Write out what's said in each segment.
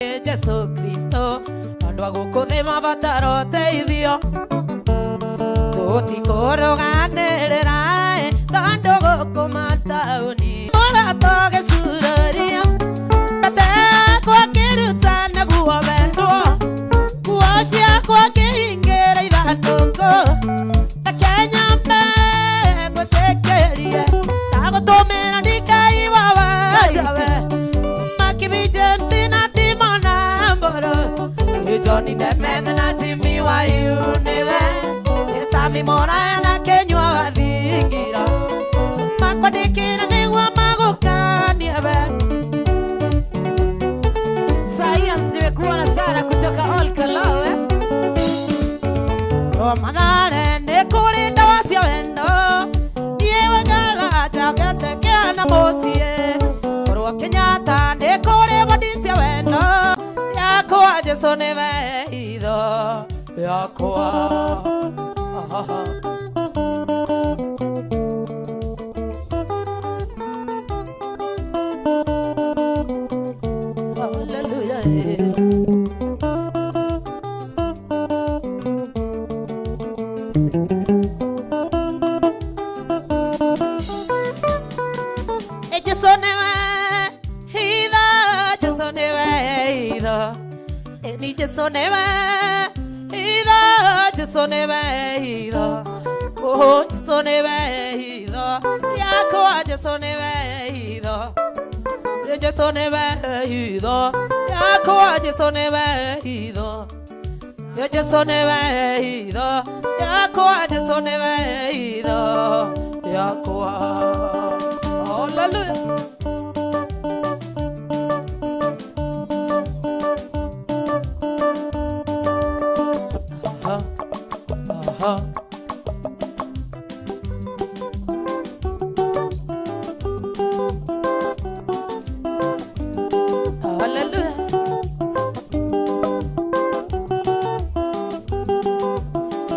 Jesu Kristo andũ a gũkũ thĩ mabatara ũteithio tũtikũrũganĩrĩra tondũ gũkũ mataũni mũratũgĩcurũria gatekwa kĩruta nĩguo wendwo nguo ciakwa kĩhingĩra ithandũkũ reke nyambe ngũtĩkĩrie ndagũtũmĩra ndikaiwa wajawe Johnny Depp na Jimmy Wayuniwe Sami Mora na Kenywa wathingira makwandĩkĩra nĩguo magũkanie we. Science nimekuona sana kutoka All Kalau eh? Romanare nĩ kũrĩ ndawa cia wendo niĩ wengala njagete kĩana mũciĩ korwo Kenyatta nĩ kũrĩ wodi cia wendo yakwa Jesu nĩwe hitho yakwa. Hallelujah. Jesu nĩwe hitho, Jesu nĩwe hitho. Ni Jesu nĩwe hitho, Jesu nĩwe hitho. Oh, Jesu nĩwe hitho yakwa, Jesu nĩwe hitho. Jesu nĩwe hitho yakwa, Jesu nĩwe hitho. Jesu nĩwe hitho yakwa, Jesu nĩwe hitho yakwa. Hallelujah. Aha, aha. Hallelujah.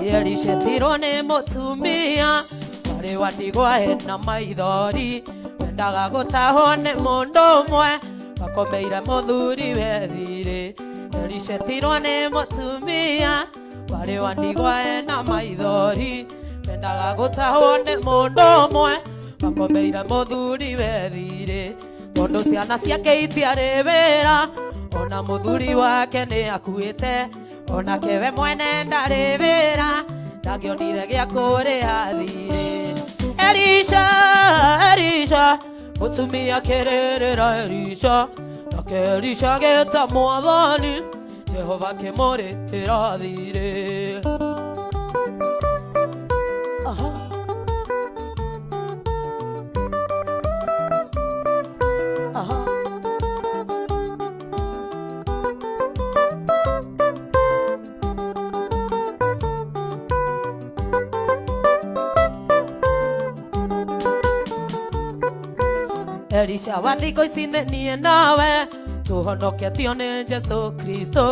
Yerishetirwo nĩ mũtumia warĩ wa ndigwa ena maithori wendaga gũtahwo nĩ mũndũ ũmwe wakomeire mũthuri we thirĩ. Yerishetirwo nĩ mũtumia warĩ wa ndigwa ena maithori wendaga gũtahwo nĩ mũndũ ũmwe wakomeire mũthuri we thirĩ tondũ ciana ciake itiarĩ wĩra ona mũthuri wake nĩ akuĩte onake we mwene ndarĩ wĩra ndangĩonire gĩa kũrĩha thirĩ. Elisha, Elisha, mũtumia kĩrĩrĩra Elisha, nake Elisha gĩta mwathani Jehova kĩmũrĩhĩra thirĩ. Aha. Aha. Elisha wa thikũ ici nĩ niĩ nawe tũhonoketio nĩ Jesu Kristo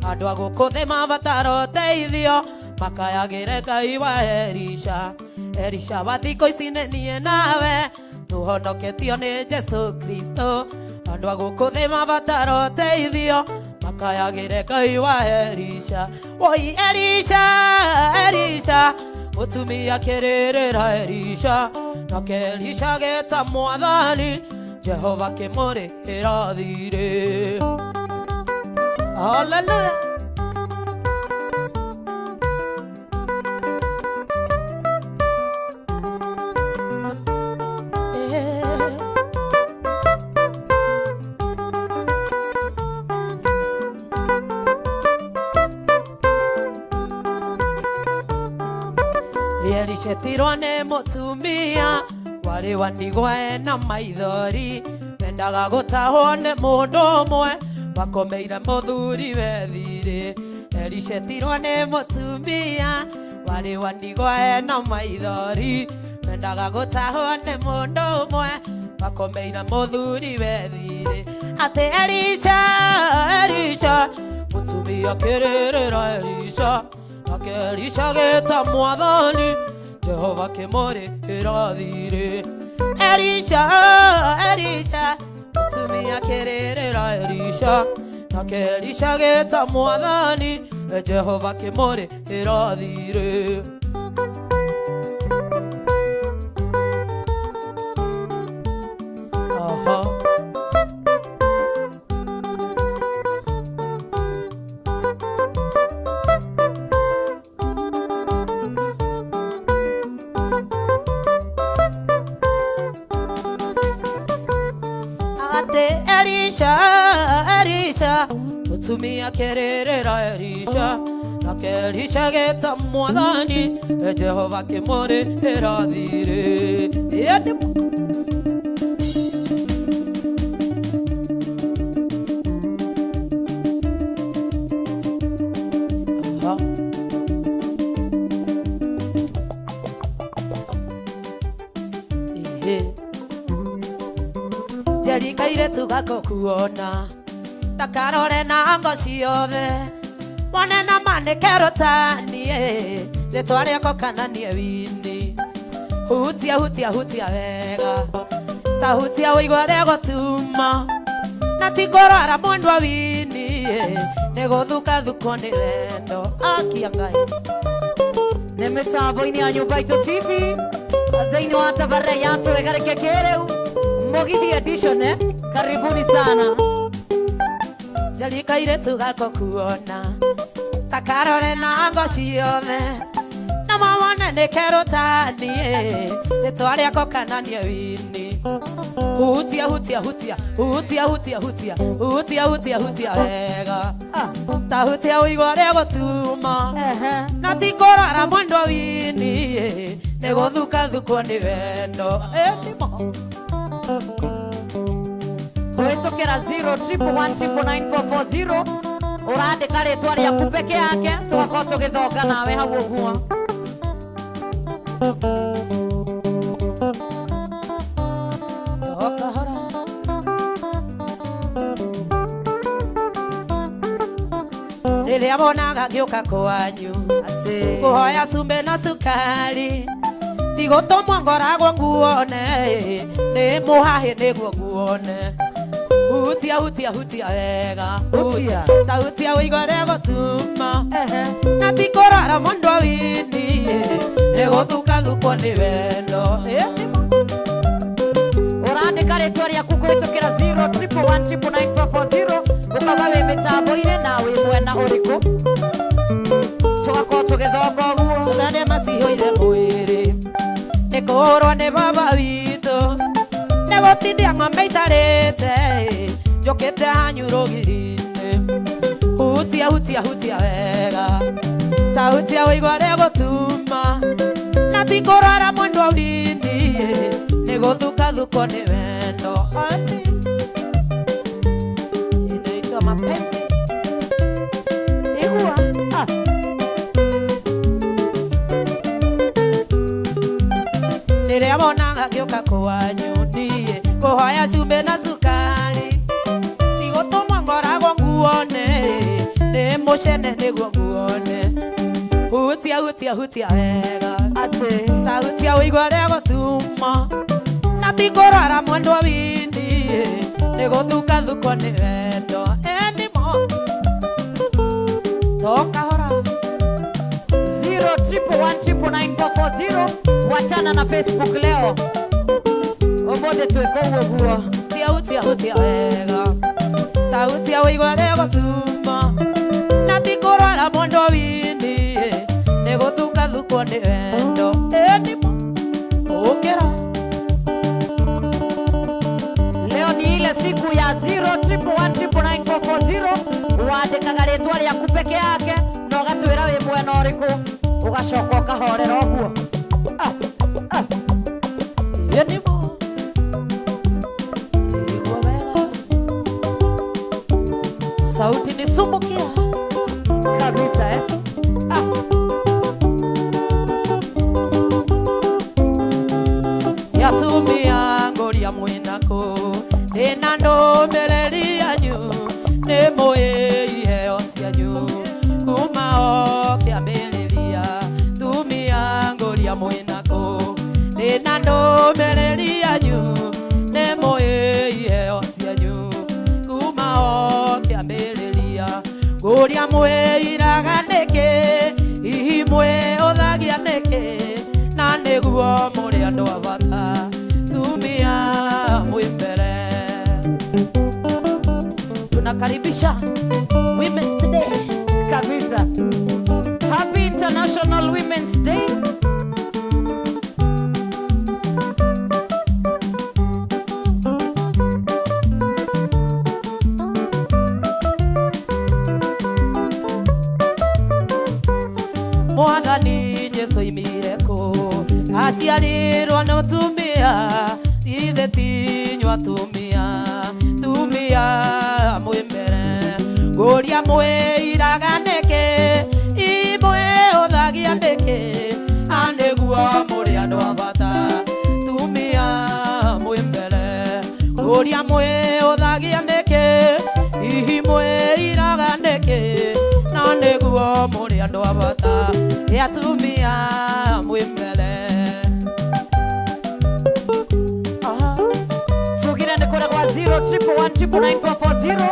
andũ a gũkũ thĩ mabatara ũteithio makayagĩre Ngai wa Elisha. Elisha wa thikũ ici nĩ niĩ nawe tũhonoketio nĩ Jesu Kristo andũ a gũkũ thĩ mabatara ũteithio makayagĩre Ngai wa Elisha. Oi Elisha, Elisha, mũtumia kĩrĩrĩra Elisha nake Elisha gĩta mwathani Jehova kĩmũrĩhĩra thirĩ. Hallelujah. Yerishetirwo nĩ mũtumia warĩ wa ndigwa ena maithori wendaga gũtahwo nĩ mũndũ ũmwe wakomeire mũthuri we thirĩ. Erishetirwo nĩ mũtumia warĩ wa ndigwa ena maithori wendaga gũtahwo nĩ mũndũ ũmwe wakomeire mũthuri we thirĩ. Atĩ Elisha, Elisha, mũtumia kĩrĩrĩra Elisha nake Elisha gĩta mwathani Jehova kĩmũrĩhĩra thirĩ. Elisha, Elisha, mũtumia kĩrĩrĩra Elisha Nake Elisha agĩta mwathani Jehova kĩmũrĩhĩra thirĩ. Aha. Ate Elisha, Elisha, mutumia kererera Elisha. Nake Elisha agĩta mwathani Jehova kĩmũrĩhĩra thirĩ. Aha. Ehe. Njerikaire tugako kuona takarore na ngo ciothe wone na manekero tanie rĩtwa rĩako kana nie wini. Hutia hutia hutia wega ta hutia ũigua rĩa gũtuma na ti kũrora mwendwa wini nĩ gũthukathukwo nĩ wendo akia Ngai. Nĩ mĩtambo-inĩ ya Nyũmba Itũ TV thĩinĩ wa tabarĩra ya Twĩgarĩke Kĩrĩu Mugithi edition karibuni sana. Njarikaire tugako kuona takarore na ngo ciothe na mawone nĩ kerũ tanie rĩtwa rĩako kana nie wini. Hutia hutia hutia hutia hutia hutia hutia hutia hutia wega ta hutia ũigua rĩa gũtuma na ti kũrora mwendwa wini nĩ gũthukathukwo nĩ wendo. Kũhĩtũkĩra 011199440 ũrandĩka rĩtwa rĩaku peke yake tũgakorwo tũgĩthonga nawe hau ũguo. Rĩrĩa wonaga ngĩũka kwanyu kũhoya cumbĩ na cukari ti gũtũmwo ngoragwo nguone nĩ mũhahĩ nĩguo nguone. Hutia hutia hutia wega Hutia. Ta hutia ũigua rĩa gũtuma na ti kũrora mwendwa wini nĩ gũthukathukwo nĩ wendo. Ũrandĩka rĩtwa rĩaku kũhĩtũkĩra 011199440 ũkauga wĩ mĩtambo-inĩ na wĩ mwena ũrĩkũ tũgakorwo tũgĩthonga ũguo. Arĩa maciihũire mwĩrĩ nĩ kũhũrwo nĩ baba witũ nĩ gũtindia ng'ombe itarĩte njũkĩte hanyu rũgiri-inĩ. Hutia hutia hutia wega ta hutia ũigua rĩa gũtuma na ti kũrora mwendwa wini nĩ gũthukathukwo nĩ wendo. Inaitwa mapenzi. Igua. Rĩrĩa wonaga ngĩũka kwanyu niĩ kũhoya cumbĩ na cukari ti gũtũmwo ngoragwo nguone nĩ mũcene nĩguo nguone. Hutia hutia hutia wega ta hutia ũigua rĩa gũtuma na ti kũrora mwendwa wini nĩ gũthukathukwo nĩ wendo. Enimo tokahora 011199440 wachana na Facebook leo ũmũthĩ twĩkũ ũguo. Hutia hutia hutia wega ta hutia ũigua rĩa gũtuma na ti kũrora mwendwa wini nĩ gũthukathukwo nĩ wendo. Enimo ũkĩra. Leo ni ile siku ya 011199440 wandĩkaga rĩtwa rĩaku peke yake na ũgatwĩra wĩ mwena ũrĩkũ ũgacoka ũkahorera ũguo. Enimo igua wega sauti nisumbukia kabisa Yatumia ngũria mwĩnakũ ndĩna ndũmĩrĩri yanyu nĩ mũĩ iheo cianyu kuma o kĩambĩrĩria. Tumia ngũria mwĩnakũ ndĩna ndũmĩrĩri yanyu nĩ mũĩ iheo cianyu kuma o kĩambĩrĩria. atumia ngũria mwĩiraga nĩkĩ hihi mwĩhũthagia nĩkĩ na nĩguo mũrĩ andũ a bata tumia mwĩ mbere. Tunakaribisha Women's Day kabisa. Happy International Women's Day. Mwathani Jesu oimire kũ aciarirwo nĩ mũtumia ithe tinyua tumia tumia mwĩ mbere ngũria mwĩiraga nĩkĩ imwĩhũthagia nĩkĩ anĩguo mũrĩ andũ a bata tumia mwĩ mbere ngũria mwĩhũthagia nĩkĩ hihi mwĩiraga nĩkĩ na nĩguo mũrĩ andũ a bata atumia mwĩ mbere. Tugire nĩ kũrĩa gwa 011199440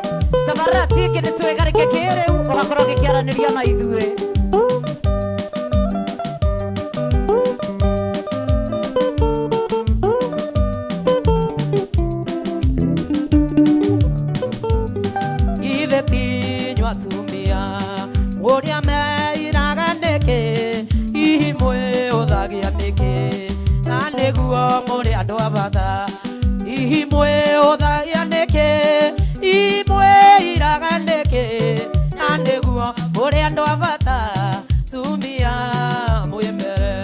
tabarĩra tingĩ nĩ twĩgarĩke kĩrĩu ũgakorwo ũgĩkĩaranĩria na ithuĩ. Ithe tinyua atumia ũrĩa meiraga nĩkĩ hihi mwĩhũthagia nĩkĩ na nĩguo mũrĩ andũ a bata hihi mwĩhũthagia nĩkĩ hihi mwĩiraga nĩkĩ na nĩguo mũrĩ andũ a bata tumia mwĩ mbere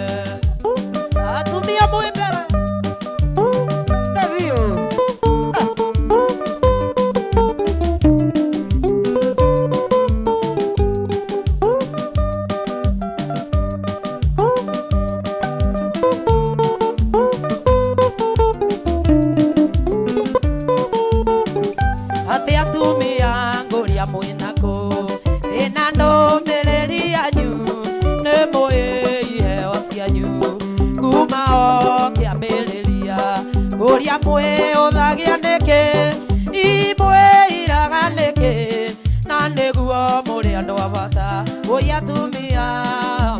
atumia mwĩ mbere. Nĩbiũ. Atĩ atumia ngũria mwĩnakũ ndĩna ndũmĩrĩri yanyu nĩ mũĩ iheo cianyu kuma o kĩambĩrĩria ngũria mwĩhũthagia nĩkĩ imwĩiraga nĩkĩ na nĩguo mũrĩ andũ a bata ũi atumia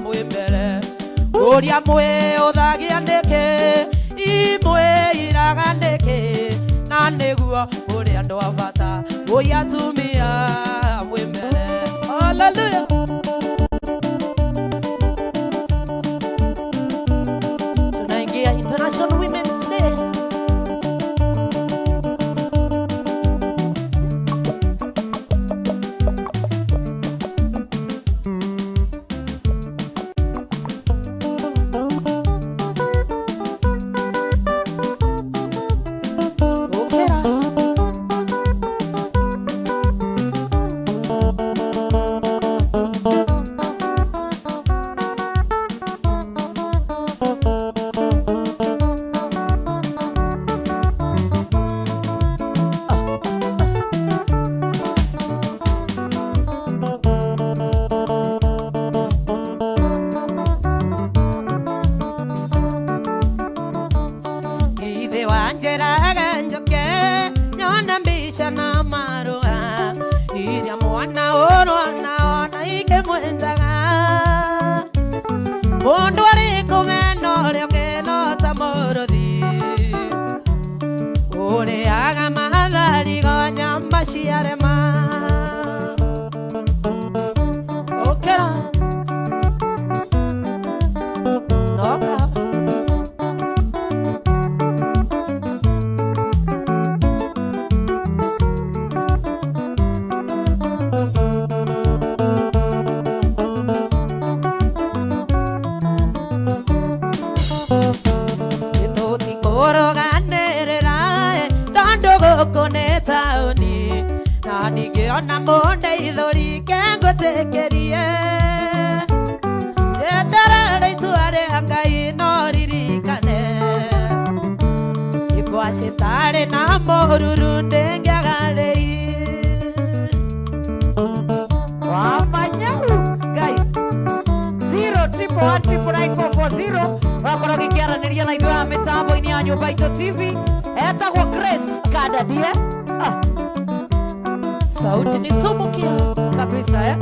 mwĩ mbere ngũria mwĩhũthagia nĩkĩ imwĩiraga nĩkĩ na nĩguo mũrĩ andũ a bata ũi atumia mwĩ mbere. Hallelujah. Tunaingia International Women's Day. Ukĩra. Ithe wanjĩraga njoke nyona mbica na marũa iria mwana ũrwa nao na ikĩmwenjaga mũndũ arĩ kũmena ũrĩa ũngĩ no ta mũrũthi ũrĩaga matharigo nyama ciarema. Ũkĩra noka. Tũtikũrũganĩrĩra tondũ gũkũ nĩ taũni na ningĩ ona mũndeithũri kengũtĩkĩrie njeterere itua rĩa Ngai no ririkane ikwa citarĩ na mũruru ndĩngĩagarĩi. Wamanyau Ngai 011199440 wakorwo ũgĩkĩaranĩria na ithuĩ haha mĩtambo-inĩ ya Nyũmba Itũ TV. Etagwo Grace Kandadie. Sauti ni sumu kia kabisa eh.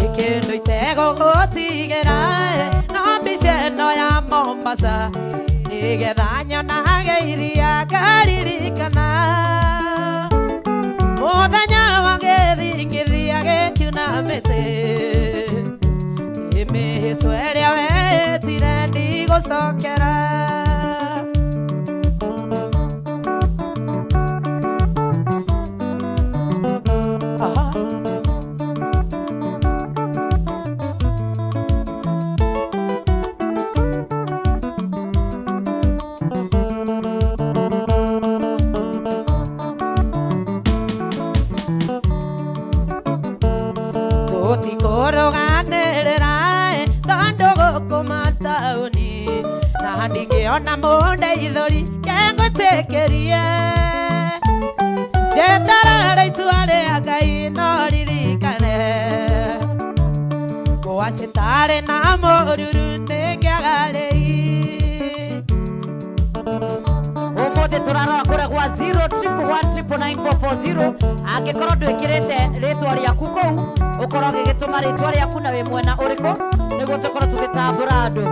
Ikindu itegũgũtigĩra no mbica ĩno ya Mombasa nĩgetha nyonage iria ngaririkana mũthenya wa gĩthingithia gĩkiuna mĩtĩ ĩmĩhĩtwa ĩrĩa wetire ndigũcokera. Ona munde ithori kengũtĩkĩrie njeterere itua rĩa Ngai no ririkane ngũa citarĩ na mũruru nĩngĩagarĩi. Ũmũthĩ tũrarora kũrĩa gwa 011199440 angĩkorwo ndwĩkĩrĩte rĩtwa rĩaku kũu ũkorwo ũgĩgĩtũma rĩtwa rĩaku na wĩ mwena ũrĩkũ nĩguo tũkorwo tũgĩtambũra andũ.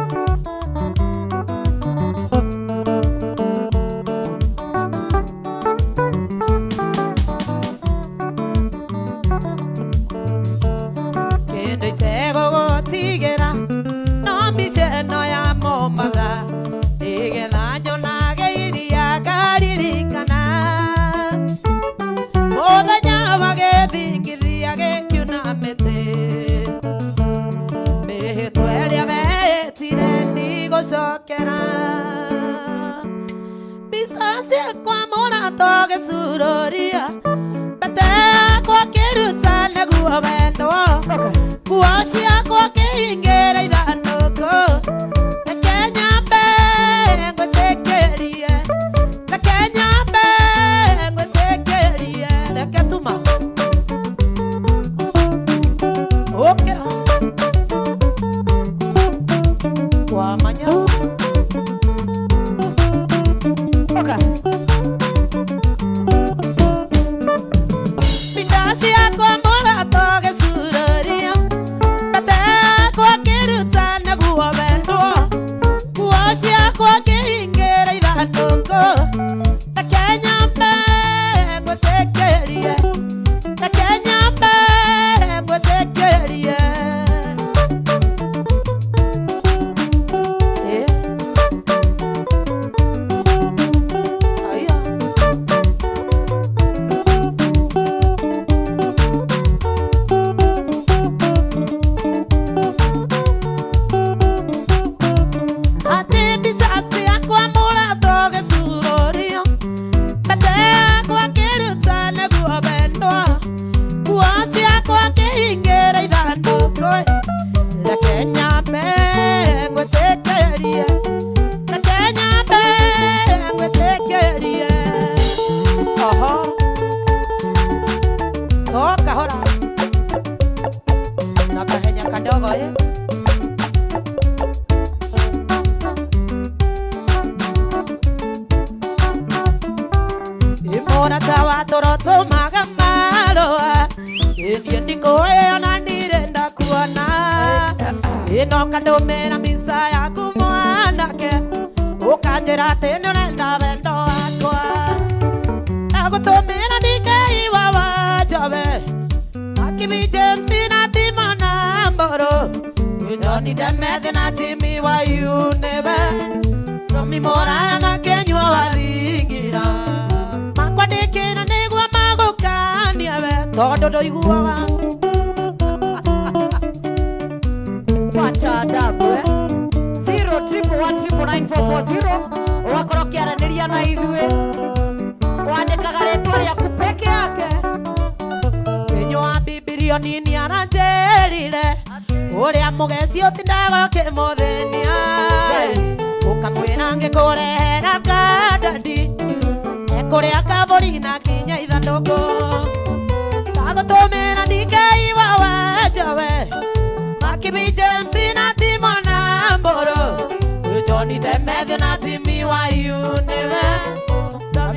Johnny the Method na Timmy wa you never.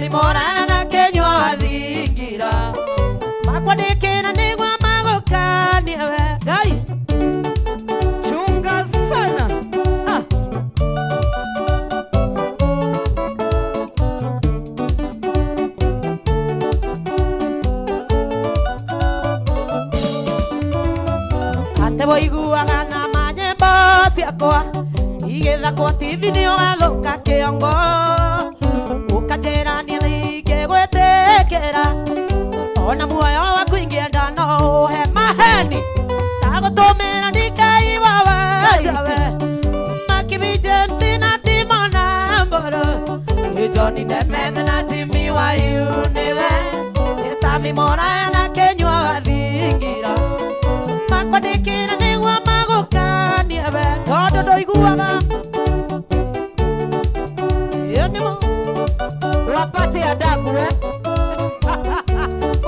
Sami Morana kenywa thingira makwandĩkĩra nĩguo magũkanie we Ngai. Chunga sana. Ah. Ate woiguaga na manyĩmbo ciakwa igĩthakwo TV nĩ ũgathũka kĩongo ũkanjĩra niĩ nĩingĩgwĩtĩkĩra ona muoyo waku ingĩenda no ũhe maheni ndagũtũmĩra ndikaiwa wanjawe Makibi James na Timona Mboro Johnny Demethe na Jimmy Wayu nĩwe Sami Morana kenywa thingira makwandĩkĩra nĩguo magũkanie we tondũ ndũiguaga ĩyo nĩmo Wapate adabu eh?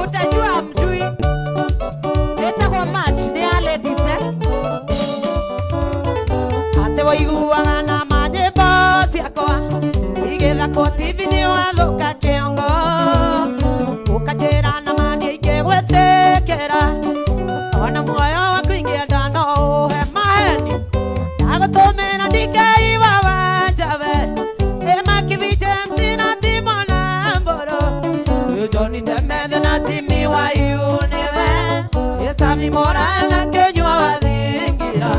Utajua hamjui. Etagwo match ni ya ladies eh? Ate woiguaga na manyĩmbo ciakwa igĩthakwo TV nĩ wathũka kĩongo ũkanjĩra na ma niĩ ingĩgwĩtĩkĩra ona muoyo waku ingĩenda no ũhe maheni ndagũtũmĩra ndikaiwa wanjawe ĩ Makibi James na Timona Mboro Johnny Demethe na Jimmy Wayu nĩwe Sami Morana kenywa thingira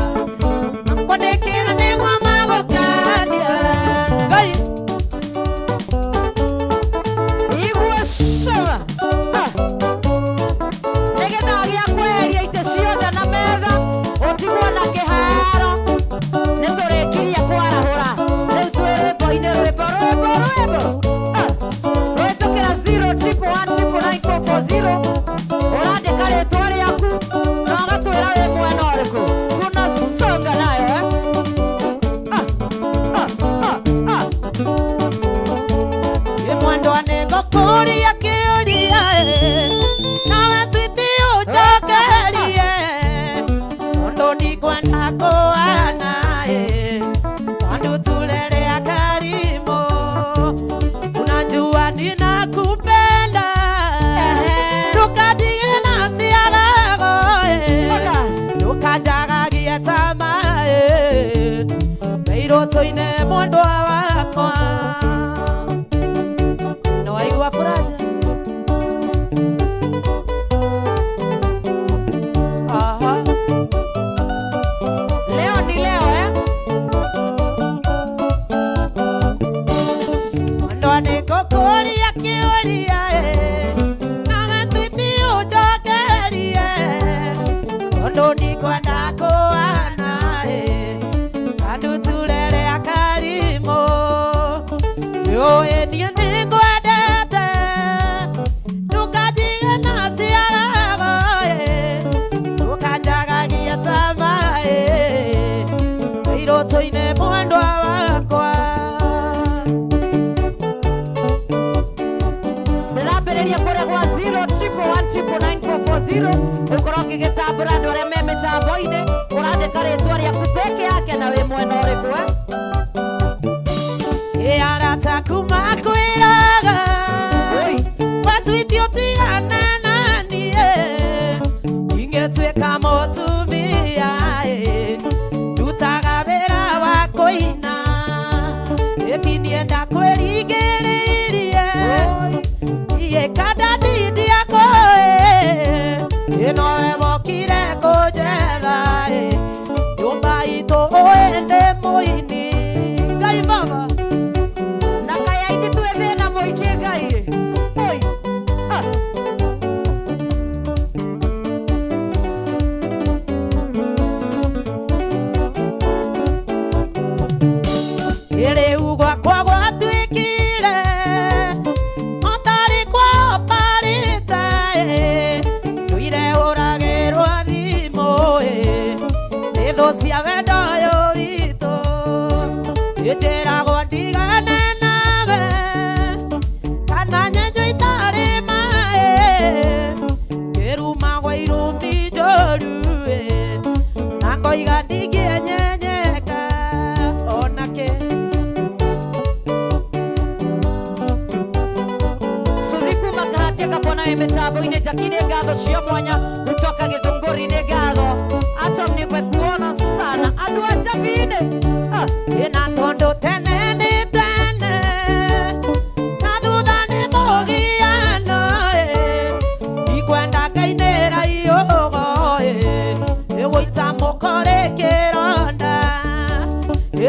makwandĩkĩra nĩguo magũkania Ngai. Igua sawa. Ah. Nĩgetha gĩa kweheria itĩ ciothe na metha ũtigwo na kĩharo nĩ tũrĩkirie kwarahũra rĩu twĩ rwĩmbo-inĩ rwĩmbo rwĩmbo rwĩmbo. Ah. Rwĩtũkĩra 011999440 ũrandĩka rĩtwa rĩaku na ũgatwĩra wĩ mwena ũrĩkũ tunasonga nayo eh? Ah, ah, ah, ah. Mwendwa nĩngũkũria kĩũria nawe switi ũnjokerie tondũ ndikwenda kũhana tondũ tulelea karimũ unajua ninakupenda ndũkandige na ciarago ndũkanjagagie tamaa mĩirũtũ-inĩ mwendwa wakwa na waigua furaja. Aha. Leo ni leo eh? Mwendwa nĩngũkũria kĩũria nawe switi ũnjokerie tondũ ndikwenda kũhana tondũ tulelea karimũ nĩũĩ niĩ nĩngwendete ndũkanjige na ciarago ndũkanjagagie tamaa mĩirũtũ-inĩ mwendwa wakwa. Ndĩrambĩrĩria kũrĩa gwa 011999440 ũkorwo ũgĩgĩtambũra andũ arĩa me mĩtambo-inĩ ũrandĩka rĩtwa rĩaku peke yake na wĩ mwena ũrĩkũ eh? Ĩ arata kuma kwĩraga Oi. waswiti ũtigane na niĩ ingĩtuĩka mũtumia ndutaga wĩra wa kũina ĩtinie ndakwĩringĩrĩirie iĩ kanda ndindiakũ ĩnowe wokire kũnjetha nyũmba itũ ũĩ ndĩ mũini Ngai baba. Na kayaini twĩ thĩna mũingĩ Ngai ĩ. Oi. Ah. Rĩu gwakwa gwatuĩkire otarĩ kwao parĩte ndũire ũragĩrwo thimũ nĩ thũ cia wendo ũyũ witũ ĩnjĩragwo ndigane nawe kana nyenjwo itarĩ maĩ ngĩrumagwo irumi njũru na ngoiga ndingĩenyenyeka onakĩ. Wangeka kuona wĩ mĩtambo-inĩ, Jackie nĩ ngatho cia mwanya kutoka Gĩthũngũri nĩ ngatho. Atom nimekuona sana. Andũ a Njabini. Ĩna tondũ tene nĩ tene na thutha nĩ mũgiano ndikwenda ngainĩra iũgo ĩgũita mũkore kĩronda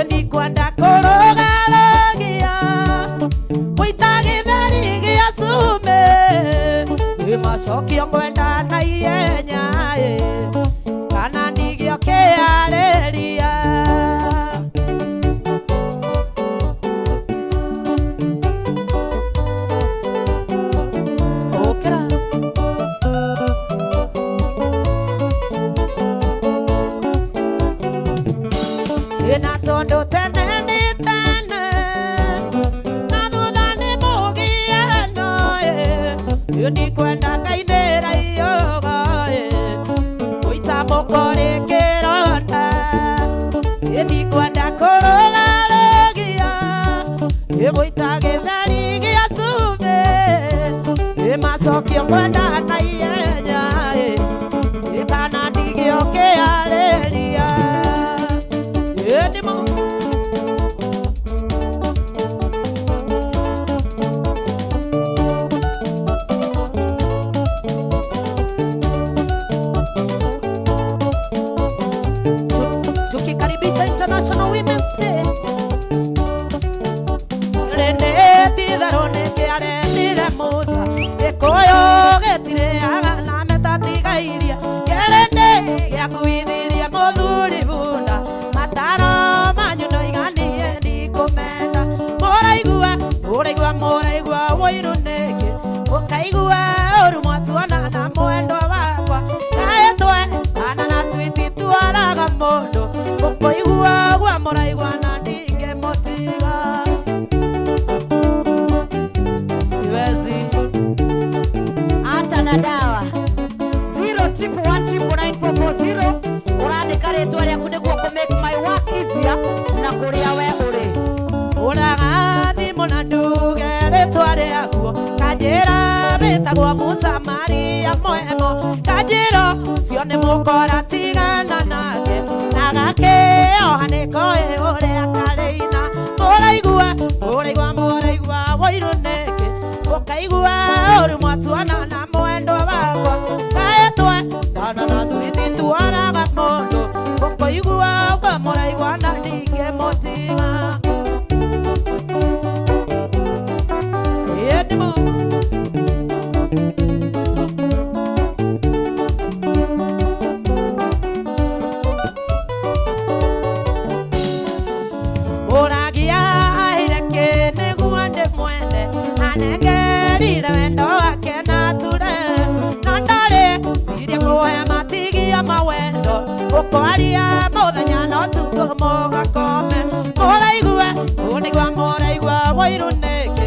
ndikwenda kũrũgarũgia gũita gĩtheri gĩa cumbĩ macokio ngwenda na ihenya kana ndigio kĩarĩria. Ũkĩra. Ĩna tondũ tene nĩ tene na thutha nĩ mũgiano ndikwenda ngainĩra iũgo gũita mũkore kĩronda ndikwenda kũrũgarũgia gũita gĩtheri gĩa cumbĩ macokio ngwenda na ihenya kana ndigio kĩarĩria. Ndimo. Tukikaribisha International Women's Day. Rene titherũ nĩkĩaremire Musa gĩkũyũ gĩtirĩaga na metatigairie kĩrĩndĩ gĩakuithirie mũthuri bunda mataro manyu noiganie ndikũmenda mũraigua mũraigua mũraigua ũiru nĩkĩ mũkaigua ũru mwatuona na mwendwa wakwa kaĩtwe kana na switi twaraga mũndũ mũkũigua ũguo mũraigua na ndingĩmũtiga. Siwezi. Hata na dawa. 011199440 ũrandĩka rĩtwa rĩaku nĩguo kũ make my work easier na kũrĩa we ũrĩ. Ũraga thimũ na nduge rĩtwa rĩakuo kanjĩra wĩtagwo Mũsamaria mwemo kanjĩra ũcio nĩ mũkora tigana nake na gakĩoha nĩkoĩ ũrĩa karĩina mũraigua mũraigua mũraigua ũiru nĩkĩ mũkaigua ũru mwatuona na mwendwa wakwa kaĩtwe ndana na switi tuonaga mũndũ mũkũigua ũguo mũraigua na ndingĩmũtiga. Ndimo. Mũragia aheire kĩ nĩguo ndĩmwende anengerire wendo wake na ture na ndarĩ cirie kũhe matigia mawendo ũkwaria mũthenya no tukũ mũgakome mũraigua mũraigua mũraigua ũiru nĩkĩ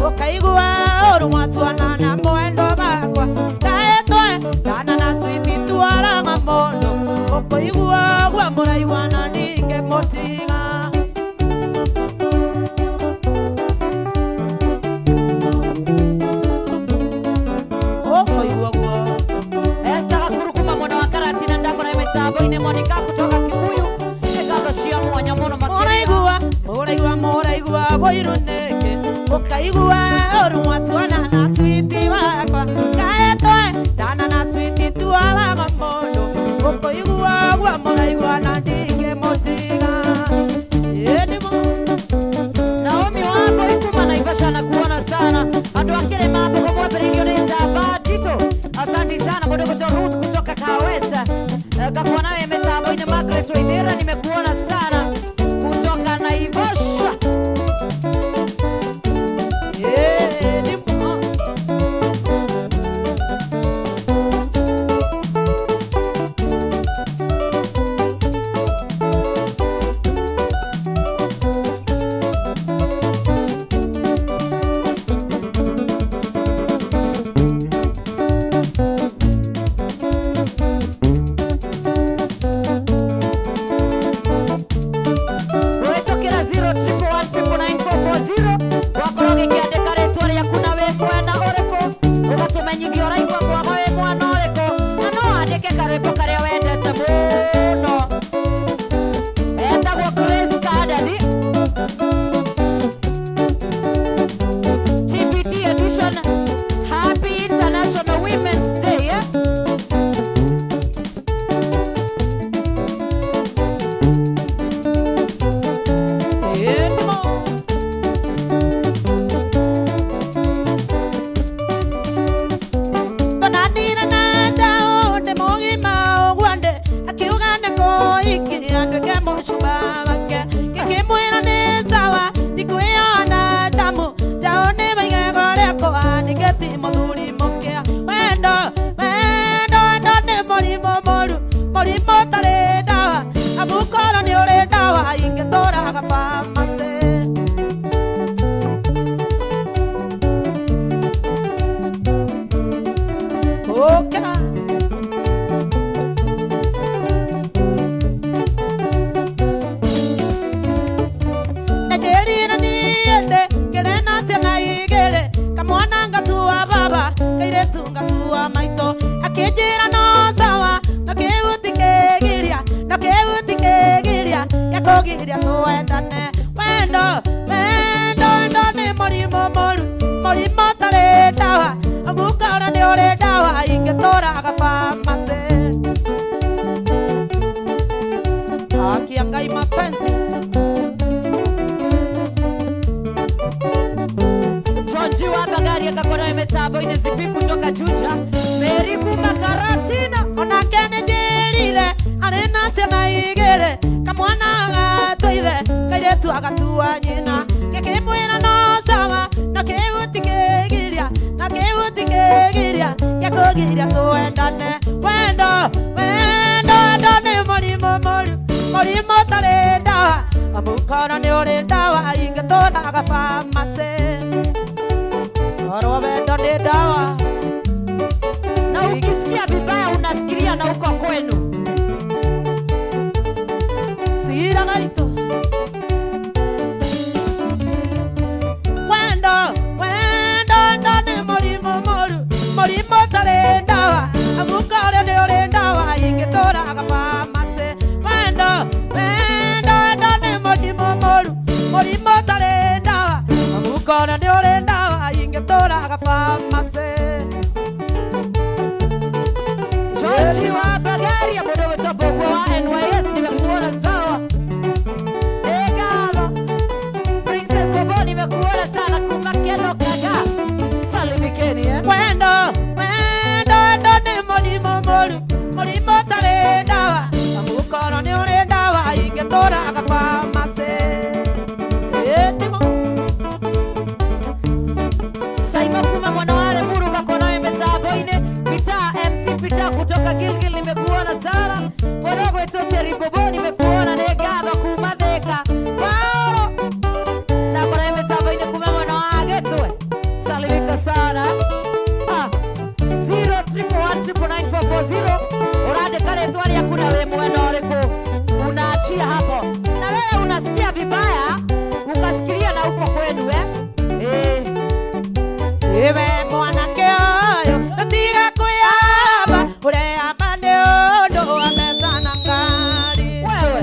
ũkaigua ũru mwatuona na mwendo wakwa ndaĩtwe ndana na switi twaraga mũndũ ũkũigua ũguo mũraigua na ndingĩmũtiga. Ũkũigua ũguo. Esther Gakuru kuma mwena wa Karatina ndakona mĩtambo-inĩ Monica kutoka Kikuyu nĩ ngatho cia mwanya mũno makĩria. Mũraigua mũraigua mũraigua ũiru nĩkĩ mũkaigua ũru mwatuona na switi wakwa Ũtũmenyithie ũraigua mwago wĩ mwana ũrĩkũ, na no wandĩke karwĩmbo karĩa wendete mũno. Etagwo Grace Kadathi. TBT edition. Happy International Women's Day, eh? Na ukisikia vibaya unasikilia na uko kwenu. Sira gaito. Wendo, wendo, ndo ni murimo moru, murimo tare ndawa, amukore ni uri ndawa ingitoraga pharmacy. Wendo, wendo, ndo ni murimo moru, murimo tare ndawa, amukore ni uri ndawa ingitoraga pharmacy. George wa Bagaria mudo wetobogwa wa NYS nimekuona sawa. Egalo Princess Bobo nimekuona sana kuma Kelo Kaga. Salimikeni eh. Wendo, wendo, ndo ni murimo moru, murimo tare ndawa, amukoro ni uri ndawa ingitoraga pharmacy. Etimo Saima kuma mwana wale muru gakona mitambo-inĩ. Peter MC Peter kutoka Gilgil nimekuona sana. Morogo etoche Bobo nimekuona nĩ ngatho kuma Thika. Paolo ndakora mitambo-inĩ kuma mwana wa Gĩtwe. Salimika sana. 011199440 urandĩka rĩtwa rĩaku na wĩ mwena ũrĩkũ unaachia hapo. Na wewe unasikia vibaya ukasikilia na uko kwenu eh. Ewe mwanake ũyũ ndũtiga kwĩyamba ũreyamba nĩ ũndũ wa mbeca na ngari. Wewe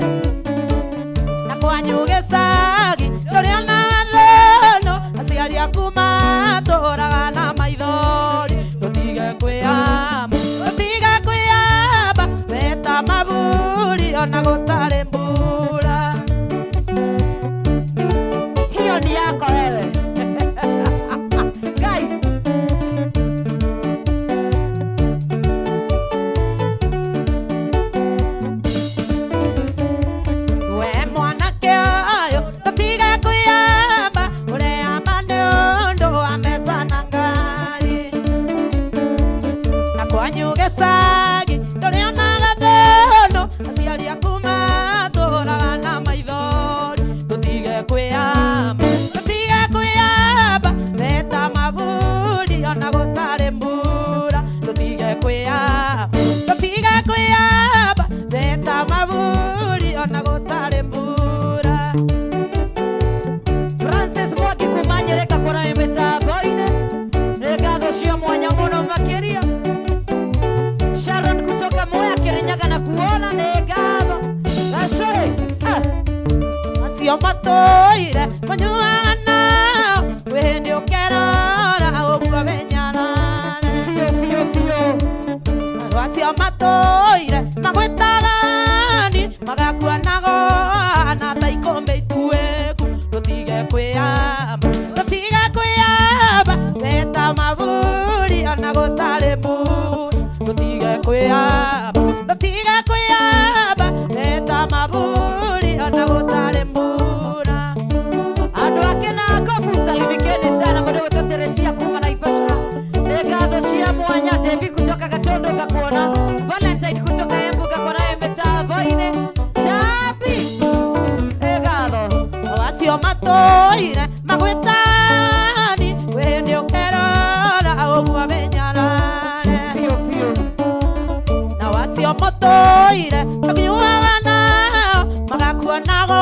na kwanyu gĩcagi ndũrĩ ona thũnũ aciari aku matũraga na maithori. Ndũtige kwĩyamba, ndũtige kwĩyamba weta maburi ona gũtarĩ mbura. Hiyo ni yako wewe. Guys, we mwanake ũyũ ndũtige kwĩyamba ũreyamba nĩ ũndũ wa mbeca na ngari. Na kwanyu gĩcagi ndũrĩ ona gathũnũ aciari aku matũraga na maithori. Ndũtige kwĩyamba, ndũtige kwĩyamba weta maburi ona gũtarĩ mbura. Ndũtige kwĩyamba, ndũtige kwĩyamba weta maburi ona gũtarĩ mbura. Francis Mwaki kumanyereka kona mitambo-inĩ. Nĩ ngatho cia mwanya mũno makĩria. mũtũire mũnyuaga nao kwĩ hĩndĩ ũkerora ũguo wĩnyarare. Biũ biũ biũ. Andũ acio matũire magwĩtaga ni magakuonago na ta ikũmbĩ ituĩku. Ndũtige kwĩyamba, ndũtige kwĩyamba, weta maburi ona gũtarĩ mbura. Ndũtige kwĩyamba, ndũtige kwĩyamba, weta maburi ona gũtarĩ mbura. Andũ ake na Kobu salimikeni sana mũndũ gwĩtwo Teresia kuma Naivasha. Nĩ ngatho cia mwanya. Devi kutoka Gatondo ngakuona. Valentine kutoka Embu ngakuona wĩ mĩtambo-inĩ. Jambi. Nĩ ngatho. Acio matũire magwĩtani kwĩ hĩndĩ ũkerora ũguo wĩnyarare. Biũ biũ. Nao acio mũtũire mũkiuaga nao magakuonago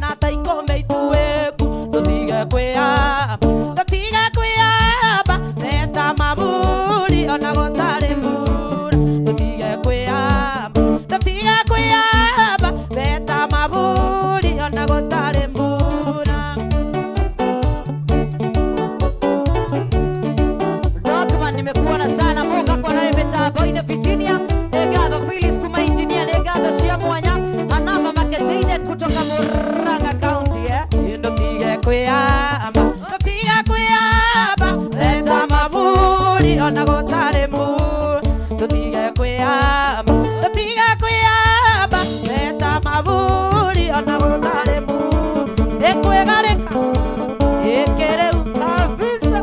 na ta ikũmbĩ ituĩku. Ndũtige kwĩyamba, ndũtige kwĩyamba, weta maburi ona gũtarĩ mbura. Ndũtige kwĩyamba, ndũtige kwĩyamba, weta maburi ona gũtarĩ mbura. Dogman nimekuona sana. Moga kwa nawe mitambo-inĩ Virginia. Nĩ ngatho. Phyllis kuma engineer nĩ ngatho cia mwanya. Anama Maketine kutoka Murang'a County eh. Ndũtige kwĩyamba, ndũtige kwĩyamba, weta maburi ona gũtarĩ mbura. Ndũtige kwĩyamba, ndũtige kwĩyamba, weta maburi ona gũtarĩ mbura. Ĩkwĩgarĩka ĩkĩrĩu Kabisa.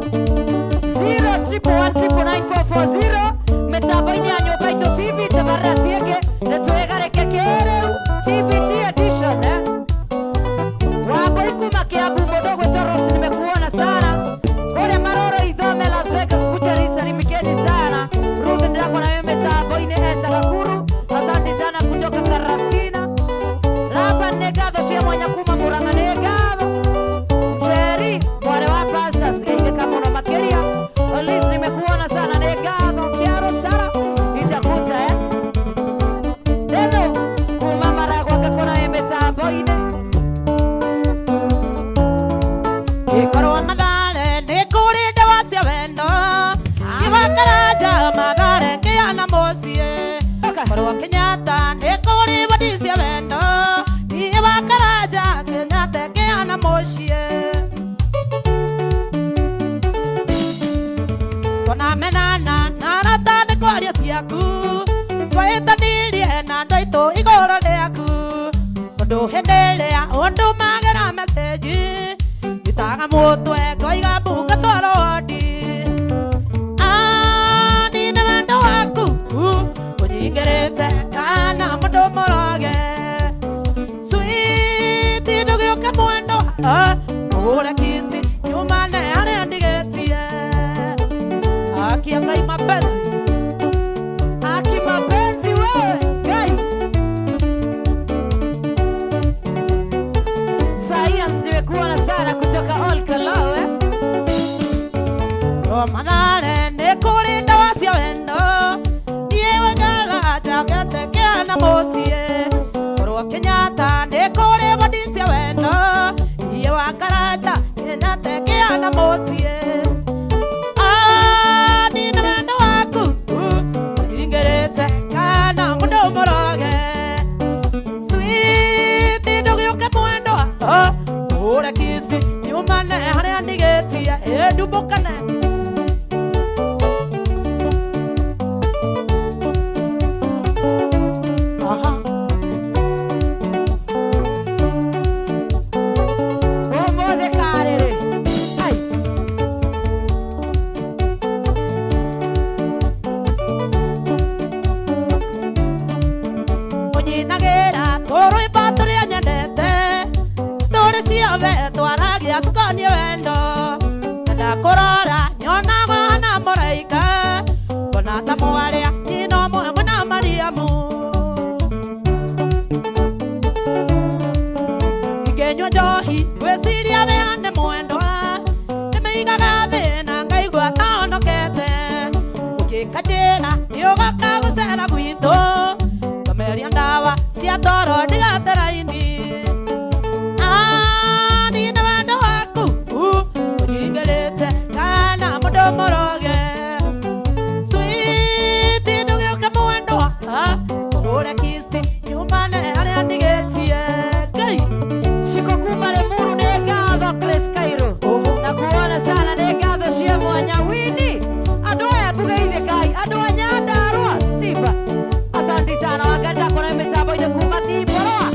011999440 mitambo-inĩ ya nyũmba itũ TV tabarĩra tiĩngĩ nĩ twĩgarĩke kĩrĩu TBT edition eh. Wambui kuma Kiambu mũndũ ũgwĩtwo Rose nimekuona sana. Kũrĩa Maroro Ithome Las Vegas Butchery salimikeni sana. Ruth ndĩrakuona wĩ mĩtambo-inĩ. Esther Gakuru asante sana kutoka Karatina. Laban nĩ ngatho cia mwanya kuma Murang'a nĩ ngatho. Jerry mwarĩ wa pastors geithĩka mũno makĩria. Liz nimekuona sana nĩ ngatho. Kiaro Tara itakuta eh. Deno kuma Maragwa ngakona wĩ mĩtambo-inĩ. Ĩkorwo Mathare nĩ kũrĩ ndawa cia wendo Iwakaranja Mathare kĩana mũciĩ. Korwo Kenyatta nĩ kũrĩ bodi cia wendo Iwakaranja Kenyatta kĩana mũciĩ. Twanamenana na arata nĩ kwaria ciaku twahĩtanirie na andũ aitũ igũrũ rĩaku. Tondũ hĩndĩ ĩrĩa ũndũmagĩra message njitaga mũtwe ngoiga mbu ngatwarwo wodi. Ani nĩ wendo waku ũnyingĩrĩte kana mũndũ mũroge. Sweet ndũgĩũke mwendo ũhũre kiss nyumane harĩa ndigĩtie. Haki ya Ngai mapenzi. Aki mapenzi wewe Ngai. Science nimekuona sana kutoka All Kalau eh. Mathare nĩ kũrĩ ndawa cia wendo niĩ wengala njagete kĩana mũciĩ. Korwo Kenyatta nĩ kũrĩ bodi cia wendo niĩ wa Karanja Kenyatta kĩana mũciĩ. Ani nĩ wendo waku ũnyingĩrĩte kana mũndũ mũroge. Sweet ndũgĩũke mwendwa ũhũre kiss nyumane harĩa ndigĩtie ĩndumbũkane. mũndũ mũroge. Sweet ndũgĩũke mwendwa, ũhũre kiss nyumane harĩa ndigĩtie. Ngai. Shiko kuma Limuru nĩ ngatho Chris Cairo. Na kuona sana nĩ ngatho cia mwanya Wini. Andũ aya mbuge-inĩ Ngai, andũ a Nyandarua Steve. Asante sana wangenda kona mĩtambo-inĩ kuma Timboroa.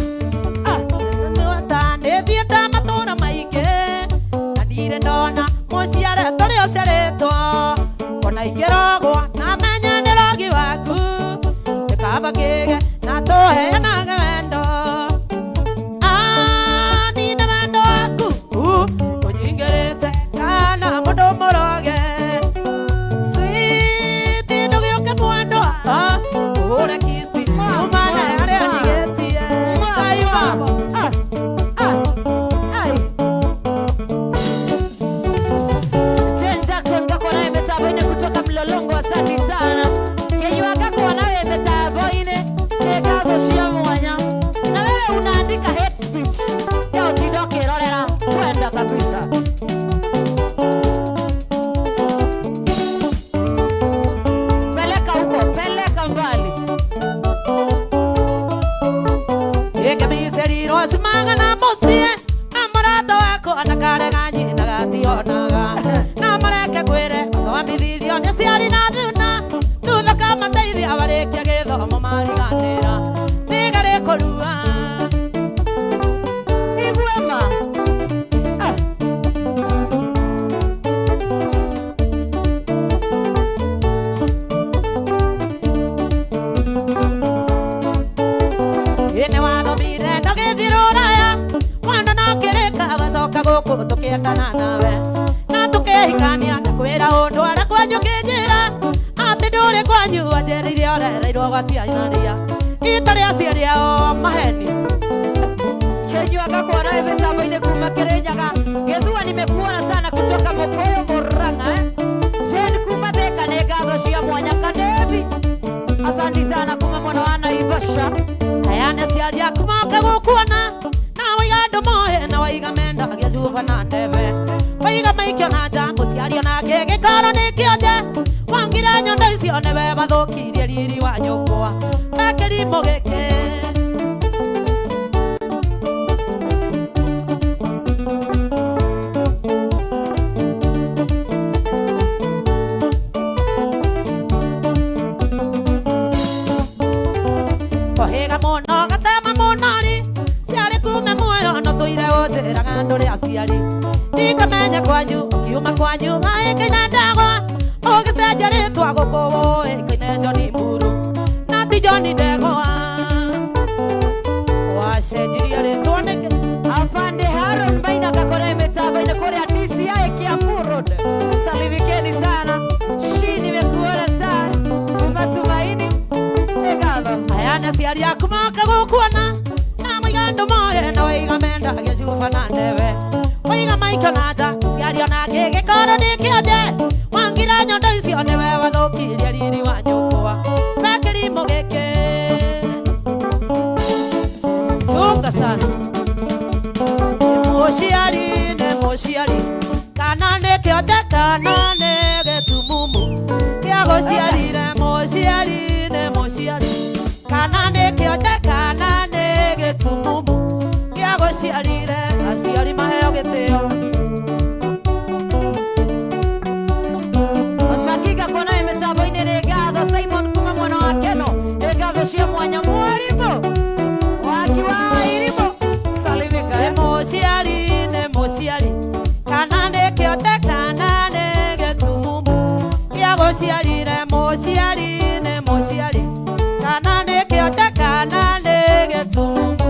Nĩthiĩte matũũra maingĩ na ndirĩ ndona mũciare tũrĩ ũciarĩtwo ona ingĩrogwo na menye nĩ rogi waku nĩkaba kĩge na tũheanage wendo. Nina wendo waku ũnyingĩrĩte kana mũndũ mũroge. Sweet ndũgĩũke mwendwa, ũhũre kiss nyumane harĩa ndigĩtie. Ngai baba. Ai. Jen Jackson ngakwa nawe mĩtambo-inĩ kutoka Mlolongo, asante sana. Kenyua ngakwa nawe mĩtambo-inĩ nĩ ngatho cia mwanya. Na wewe unaandika hate speech ya ũtinda ũkĩrorera kwenda kabisa. Peleka huko, peleka mbali. Ĩkĩmicerirwo cimaga na mũciĩ na mũrata wakwa na karega nyina gationaga na mareke kwĩre mathomithirio nĩ aciari na thuna thutha kamateithia warĩkia gĩthomo mariganĩra tiga rĩkũrua. Igwema. Ĩnĩ wathomire ndũgĩthiĩ rũraya mwana no kĩrĩka wacoka gũkũ tũkĩendana nawe na tũkĩhikania ndakwĩra ũndũ arĩa kwanyu kĩnjĩra atĩ ndũrĩ kwanyu wanjĩrĩire ũrereirwo gwa cianaria itarĩ aciari ao maheni. Kenyua ngakwa nawe mĩtambo-inĩ kuma Kĩrĩnyaga. Gĩthua nimekuona sana kutoka Mũkũyũ Murang'a eh. Jane kuma Thika nĩ ngatho cia mwanya Kadebi. Asante sana kuma mwena wa Naivasha. Aya nĩ aciari aku moka gũkuona na waiga andũ moĩ na waiga mendagia cuba na ndebe waiga maikio na nja mũciari onake gĩkoro nĩ kĩonje wangire nyondo icio nĩwe wathũkirie riri wa nyũkwa mekĩrimũ gĩkĩ. Kũhĩga mũno gatema mũno rĩ ciarĩ kume muoyo no tũire ũnjĩraga ndũrĩ aciari ndikamenya kwanyu ũkiuma kwanyu waĩkaine ndagwa ũgĩcenjia rĩtwa gũkũ ũĩkaine John Mburu na ti John Ndegwa wacenjirie rĩtwa nĩkĩ? Afande Haron Maina ngakora mĩtambo-inĩ kũrĩa DCI Kiambu Road. Salimikeni sana. Shi nimekuona sana. Kuma Tumaini. Nĩ ngatho. Aya nĩ aciari aku moka gũkuona na maiga andũ moĩ na waiga mendagia cuba na ndebe waiga maikio na nja mũciari onake gĩkoro nĩ kĩonje wangire nyondo icio nĩwe wathũkirie riri wa nyũkwa mekĩrimũ gĩkĩ. Chunga sana. Nĩ mũciari nĩ mũciari kana nĩ kĩonje kana nĩ gĩtumumu kĩa gũciarire mũciari nĩ mũciari kana nĩ kĩonje kana nĩ gĩtumumu kĩa gũciarire aciari maheo gĩtĩo. Makiga kona mĩtambo-inĩ nĩ ngatho Simon kuma mwena wa Keno nĩ ngatho cia mwanya mwarimũ waki wa irimũ salimika Nĩ eh. mũciari nĩ mũciari kana nĩ kĩonje kana nĩ gĩtumumu kĩa gũciarire mũciari nĩ mũciari kana nĩ kĩonje kana nĩ gĩtumumu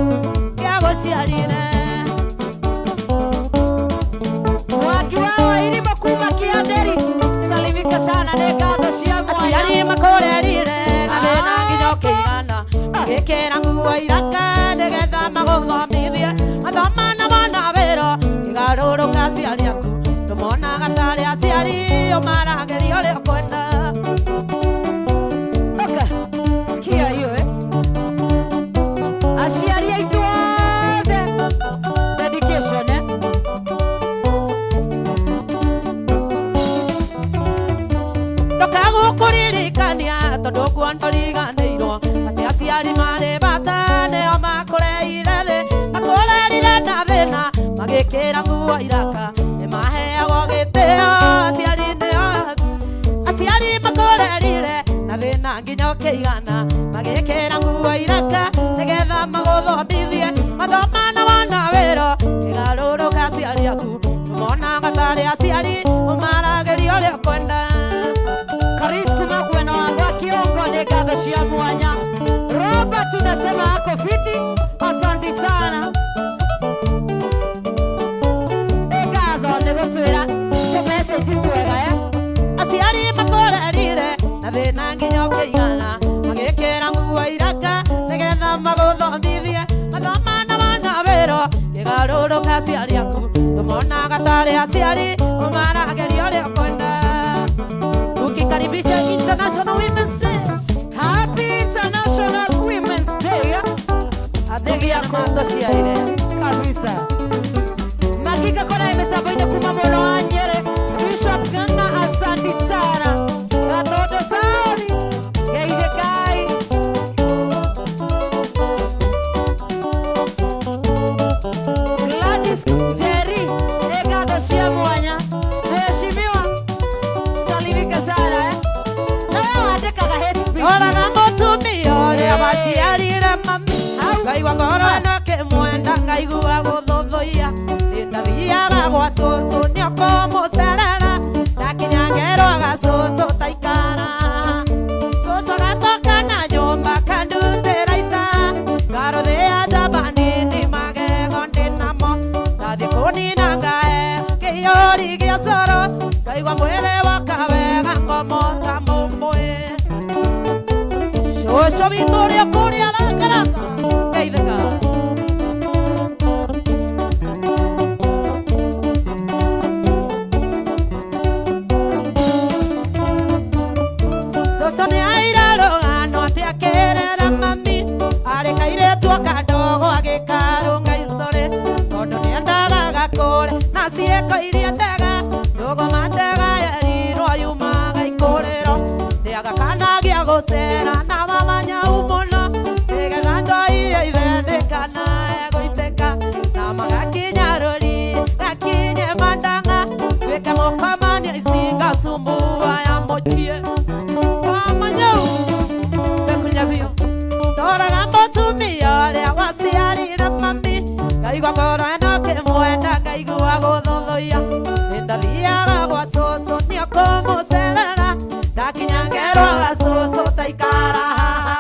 kĩa gũciarire. Waki wa irimũ kuma Kĩanderi salimika sana nĩ ngatho cia mwanya. Aciari makũrerire na thĩna nginya ũkĩigana ũgĩkĩra nguo iraka nĩgetha magũthomithie mathoma na mona wĩra kĩgarũrũka aciari aku ndũmonaga tarĩ aciari ũmaragĩria ũrĩa ũkwenda. Oka, sikia hiyo eh. Aciari aitũ othe dedication eh. Ndoka gũkũririkania tondũ kuondoriganĩirwo atĩ aciari marĩ bata nĩo makũreire thĩ makũrerire na thĩna magĩkĩra nguo iraka nĩmaheagwo gĩtĩo aciari nĩo aciari makũrerire na thĩna nginya ũkĩigana magĩkĩra nguo iraka nĩgetha magũthomithie mathoma na wona wĩra kĩgarũrũka aciari aku monaga tarĩ aciari ũmaragĩria ũrĩa ũkwenda. Karis kuma kwena wa Kiongo nĩ ngatho cia mwanya. Robert unasema ako fiti, asante sana. Nĩ ngatho nĩ gũtwĩra tũmessage twega eh? Aciari makũrerire na thĩna nginya ũkĩigana magĩkĩra nguo iraka nĩgetha magũthomithie mathoma na wona wĩra kĩgarũrũka aciari aku ndũmonaga tarĩ aciari ũmaragĩria ũrĩa ũkwenda. Ukikaribisha International Women's Day. Happy International Women's Day. Athuri matũciarire kabisa. Makika kona mitambo-inĩ kuma mwena wa Nyeri. Bishop Ng'ang'a asante sana. Gatondo sari. Geithĩkai. Gladys Jerry nĩ ngatho cia mwanya. Mheshimiwa salimika sana eh. Na wewe wandĩkaga hate speech. Oraga mũtumia ũrĩa waciarire mami ngaigua ngoro ĩno ĩkĩmwenda ngaigua gũthũthũiya nĩndathiaga gwa cũcũ nĩũkũmũcerera ndakinya ngerwo gacũcũ taikara cũcũ agacoka na nyũmba kandutĩra ita ngarũthĩa njamba nini magego ndĩnamo ndathiĩ kũnina ngae kĩiyũri gĩa coro ngaigua mwĩrĩ woka wega ngomo ta mũmũĩ cũcũ witũ ũrĩa kũrĩa rakaraka geithĩka. Cũcũ nĩ aira rũgano atĩ akĩrera mami arĩ kairĩtu kadogo agĩkarũnga icorĩ tondũ nĩendaga gakũre na ciĩko iria njega njũgũma njega yerirwo yumaga ikũrĩro ndĩagakanagia gũcera na mamanyau mũno nĩgetha njohi ya ithe ndĩkanae gũitĩka na magakinya rũri gakinye mandang'a tuĩke mũkomania icinga sumbua ya mũciĩ wamanyau bekunyabio ndoraga mũtumia ũrĩa waciarire mami ngaigua ngoro ĩno ĩkĩmwenda ngaigua gũthũthũiya nĩndathiaga gwa cũcũ nĩũkũmũcerera ndakinya ngerwo gacũcũ taikara haha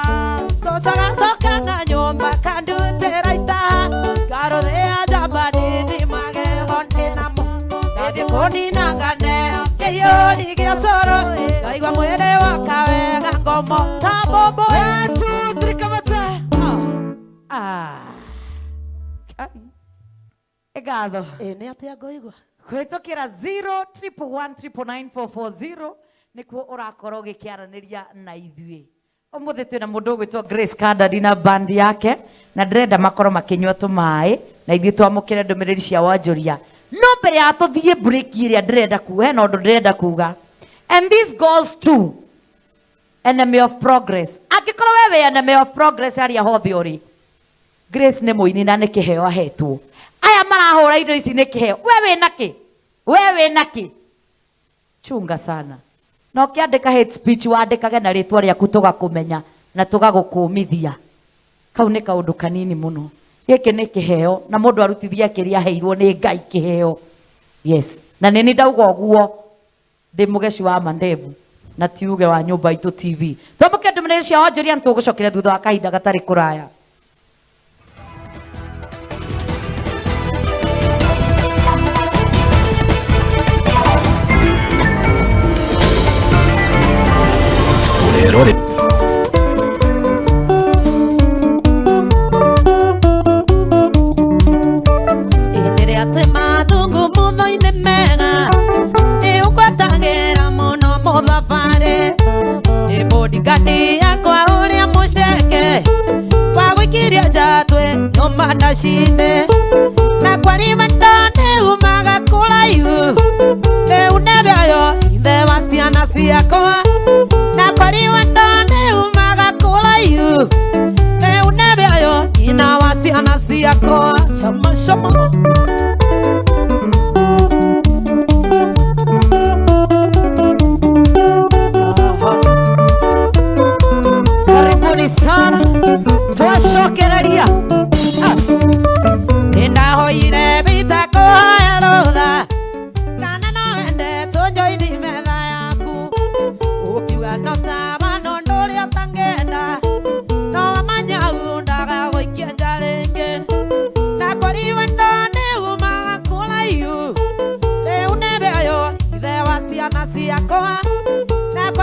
cũcũ agacoka na nyũmba kandutĩra itaha ngarũthĩa njamba nini magego ndĩnamo ndathiĩ kũnina nganeo kĩiyũri gĩa coro ngaigua mwĩrĩ woka wega ngomo ta mbũmbũĩ. 1, 2, 3, kamata. Ah. Kai. Ngatho. Ĩ nĩ atĩa ngũigua Kũhĩtũkĩra 0111999,440 nĩkuo ũrakorwo ũgĩkĩaranĩria na ithuĩ. Ũmũthĩ twĩna mũndũ ũgwĩtwo Grace Kandari na band yake na ndĩrenda makorwo makĩnyua tũmaĩ na ithuĩ twamũkĩre ndũmĩrĩri cia wanjũria. No mbere ya tũthiĩ break ĩrĩa ndĩrenda kuga hena ũndũ ndĩrenda kuga. And this goes to enemy of progress. Angĩkorwo we wĩ enemy of progress harĩa hothe ũrĩ, Grace nĩ mũini na nĩ kĩheo ahetwo. Aya marahũra indo ici nĩ kĩheo. We wĩ nakĩ? We wĩ nakĩ? Chunga sana. Na ũkĩandĩka hate speech wandĩkage na rĩtwa rĩaku tũgakũmenya na tũgagũkũmithia. Kau nĩ kaũndũ kanini mũno. Gĩkĩ nĩ kĩheo na mũndũ arutithia kĩrĩa aheirwo nĩ Ngai kĩheo. Yes. Na nĩ ndauga ũguo ndĩ mũgeci wa mandevu na tiuge wa nyũmba itũ TV. Twamũkĩre ndũmĩrĩri cia wanjũria na tũgũcokera thutha wa kahinda gatarĩ kũraya. Urerore Hĩndĩ ĩrĩa twĩ mathungu mũtho-inĩ mega nĩ ũngwatagĩra mũno mũthabarĩ nĩ bodyguard yakwa ũrĩa mũceke wa gũikiria njatwe nyũmba ndacinĩ na kwari wendo nĩ umaga kũraihu rĩu nĩ bĩayo ithe wa ciana ciakwa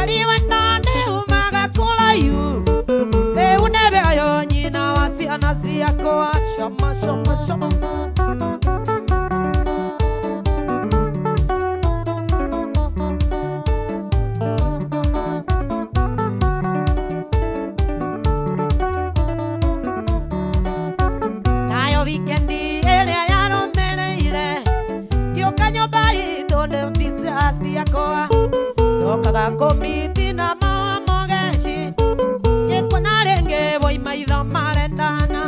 kwari wendo nĩ umaga kũraihu rĩu nĩwe ũyũ nyina wa ciana ciakwa cama cama cama nayo wikendi ĩrĩa yarũmĩrĩire ngĩũka nyũmba itũ nĩ mbica ciakwa ndokaga kũmiti na mawa mogeci ngĩkuona rĩngĩ woi maitho marendana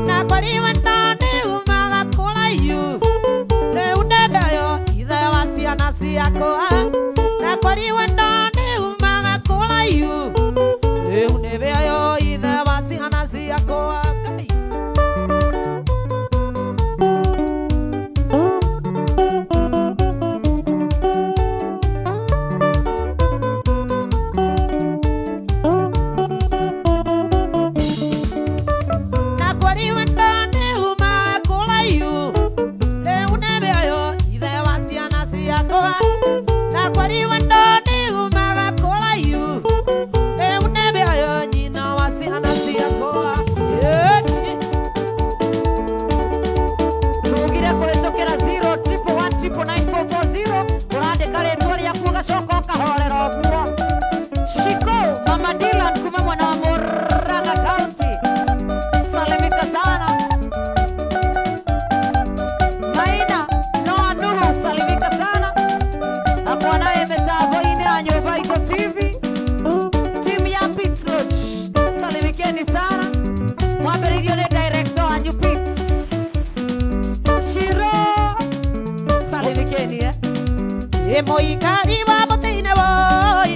na kwari wendo nĩ umaga kũraihu rĩu nĩwe ũyũ ithe wa ciana ciakwa na kwari wendo nĩ umaga kũraihu rĩu nĩwe ũyũ ithe wa ciana ciakwa Ngai. Na kwari wendo nĩ umaga kũraihu rĩu nĩwe ũyũ ithe wa ciana ciakwa na kwari wendo nĩ umaga kũraihu rĩu nĩwe ũyũ nyina wa ciana ciakwa. Tugire kũhĩtũkĩra 011199440 ũrandĩka rĩtwa rĩaku ũgacoka ũkahorera ũguo. Shiko Mama Dylan kuma mwena wa Murang'a County, salimika sana. Maina Noah Nuhu, salimika sana. Na mwanaye mitambo-inĩ ya nyũmba iko TV, timu ya Pits Lodge, salimikeni sana. Mwambĩrĩirio nĩ director wanyu Pits Shiro, salimikeni eh. Ĩ mũikari wa mũtĩ-inĩ woi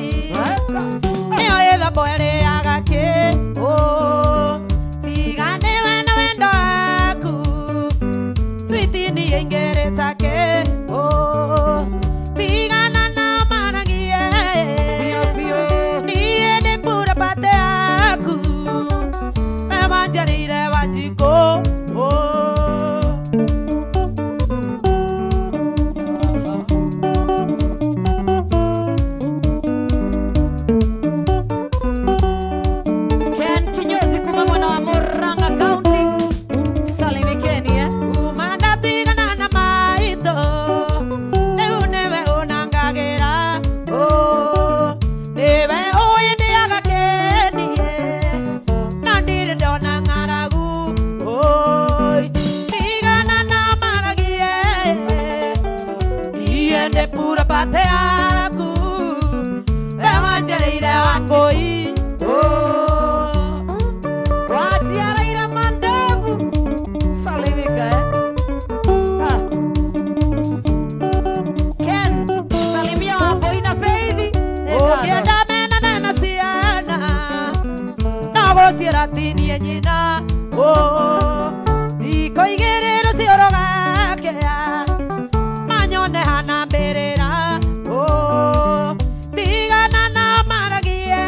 nĩyo ĩthambo ĩrĩaga kĩ tiga nĩwe na wendo waku switi nĩyaingĩrĩte kĩ tigana na maragie niĩ nĩ mbura pate yaku we wanjarĩire Wanjikũ. Ken Kinyozi kuma mwena wa Murang'a County, salimikeni eh. Kuma ndatigana na maitho rĩu nĩwe ũnangagĩra nĩwe ũĩ ndĩaga kĩnie na ndirĩ ndona ng'aragu oi tigana na maragie niĩ nĩ pura pate yaku we wanjarĩire wakũi. Wajiaraira mandevu, salimika eh. Ah. Ken, salimia Wambui na Faith. Ũngĩenda menane na ciana no gũciĩra ti niĩ nyina thikũ igĩrĩ rũciũ rũgakĩa manyone hana mbĩrĩra tigana na maragie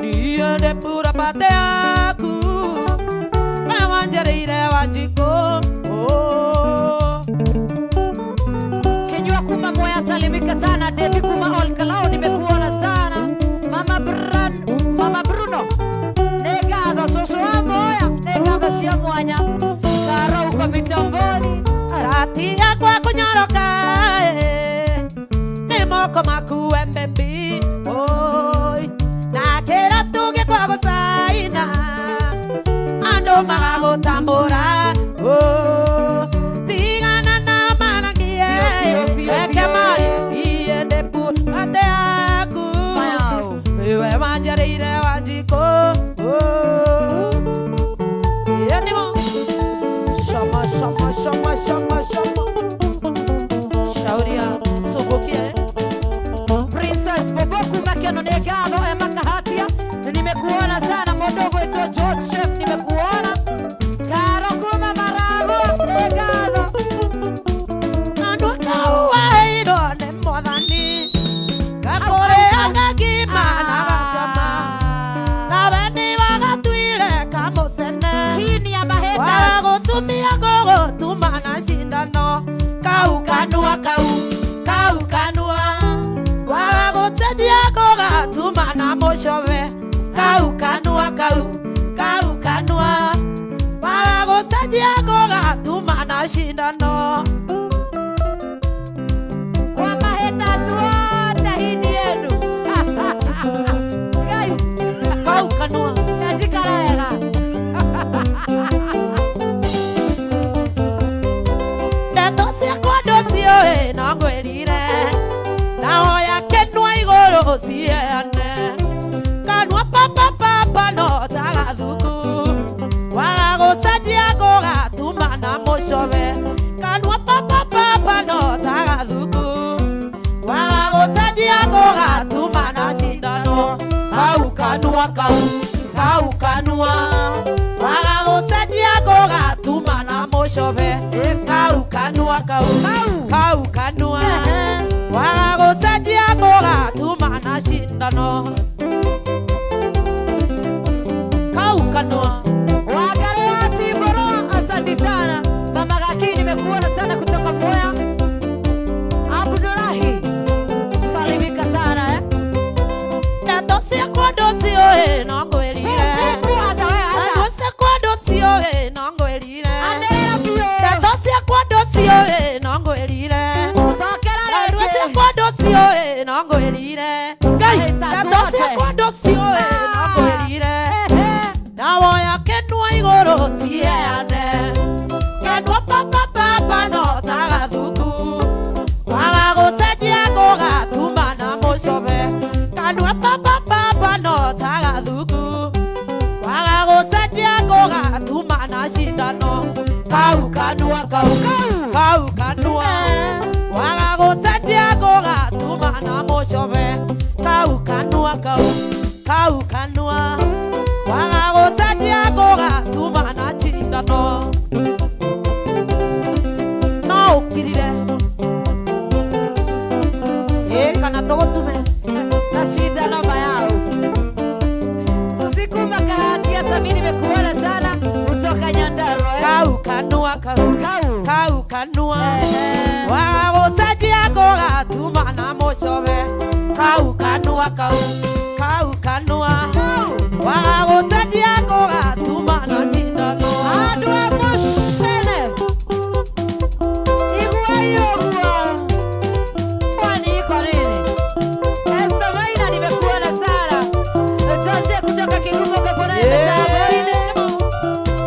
niĩ nĩ pura pate yaku we wanjarĩire Wanjikũ. Kinyua kuma Mwea, salimika sana. Devi kuma Olkalou, nimekuona sana. Mama Bran, Mama Bruno, nĩ ngatho cũcũ wa Moya, nĩ ngatho cia mwanya. Karo uko mitamboni. Cati yakwa kũnyoroka nĩ moko maku embebi oi na kĩra tũngĩkwa gũcaina andũ magagũtambũra tigana na maragie reke mari niĩ nĩ pate yaku nĩwe wanjarĩire Wanjikũ. Ĩĩ nĩmo Shama shama shama shama shama. Shauri ya Subukia. Princess mũcove kau kanua kau kau kanua waga gũcenjia gũgatuma na cindano kwa mahaters wote hii ni yenu. Ngai kau kanua katika wega. Ndeto ciakwa ndũciũĩ no ngwĩrire ndahoya kĩnua igũrũ ũciheane kanua papapapa no ta gathuku waga gũcenjia gũgatuma na mũcove kanua papapapa no ta gathuku waga gũcenjia gũgatuma na cindano kau kanua kau kau kanua waga gũcenjia gũgatuma na mũcove kau kanua kau kau kanua waga gũcenjia gũgatuma na cindano kau kanua. Wagare wa Timboro, asante sana. Mama Gaki, nimekuona sana kutoka Mwea. Abdulahi, salimika sana eh. Ndeto ciakwa ndũciũĩ no ngwĩrire Hasa wewe hasa. Ndeto ciakwa ndũciũĩ no ngwĩrire Anĩrĩra biũ. Ndeto ciakwa ndũciũĩ no ngwĩrire Cokera Ndeto rĩngĩ. ciakwa ndũciũĩ no ngwĩrire Ngai ndeto ciakwa ndũciũĩ no ngwĩrire ndawoya kĩnua igũrũ ciheane kanua papapapa no ta gathuku waga gũcenjia gũgatuma na mũcove kanua papapapa no ta gathuku waga gũcenjia gũgatuma na cindano kau kanua kau kau kanua waga gũcenjia gũgatuma na mũcove kau kanua kau kau kanua waga gũcenjia gũgatuma na cindano no ũkirire ĩ kana tũgũtume Na shindano mayao. Suzi kuma Kahatia, Sami nimekuona sana kutoka Nyandarua eh. kau kanua kau Kau. kau kanua waga gũcenjia gũgatuma na mũcove kau kanua kau kau kanua waga gũcenjia gũgatuma na cindano. Andũ a mũcene iguai ũguo kwani iko nini? Esther Maina nimekuona sana. Tonje kutoka Kigumo Gakona mĩtambo-inĩ.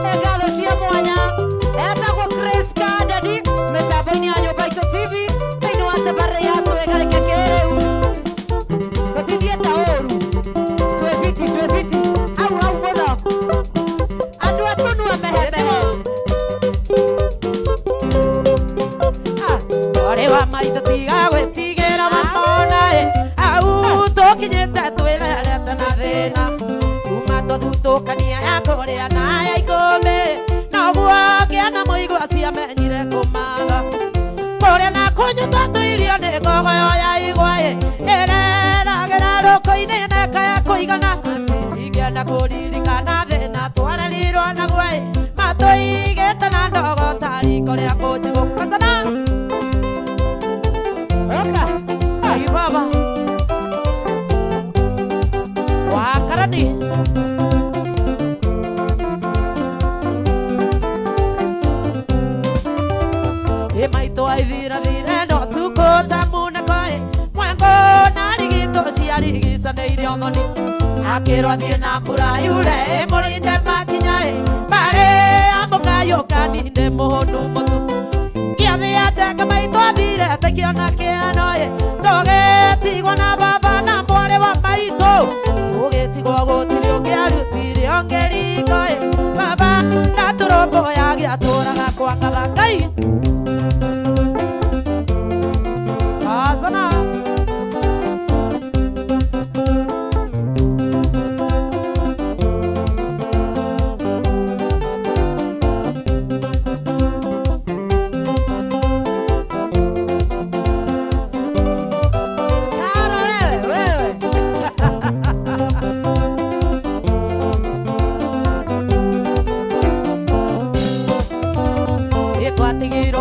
Ngatho cia mwanya etagwo Chris Kandadi mĩtambo-inĩ ya Nyũmba Itũ TV thĩinĩ wa tabarĩra ya Twĩgarĩke Kĩrĩu. Tũtithiĩ ta ũru twĩ fiti hau hau mũno andũ a tũnua mehemehe. Ah, Ore wa maitũ tiga gwĩtigĩra mamona ĩ au tũkinyĩte twĩrerete na thĩna kuma tũthutũkania ya kũrĩa na ya ikũmbĩ noguo kĩana mũigua ciamenyire kũmatha kũrĩa na kũnyuta tũirio nĩ ngogoyo ya igwa ĩ ĩreragĩra rũkũ-inĩ neka ya kũigana ingĩenda kũririkana thĩna twarerirwo naguo ĩ matũigĩte na ndogo ta riko rĩa kũnjigũkacana. Oka. Ai baba wakarani ĩ maitũ aithirathire no tukũ ta munako ĩ mwengo na rigito ciarigicanĩire ũthoni akĩrwo athiĩ na mbura yure ĩ mũrinde makinya ĩ marĩ amũkayũkani nĩ mũhũnu mũtu kĩathĩ ateka maitũ athire tekĩona kĩano ĩ tũgĩtigwo na baba na mwarĩ wa maitũ ũgĩtigwo gũtirĩ ũngĩarutire ũngĩ riko ĩ baba ndatũrũmbũyagia atũraga kwa Ngai Asana. Karo wewe wewe. Twatigirwo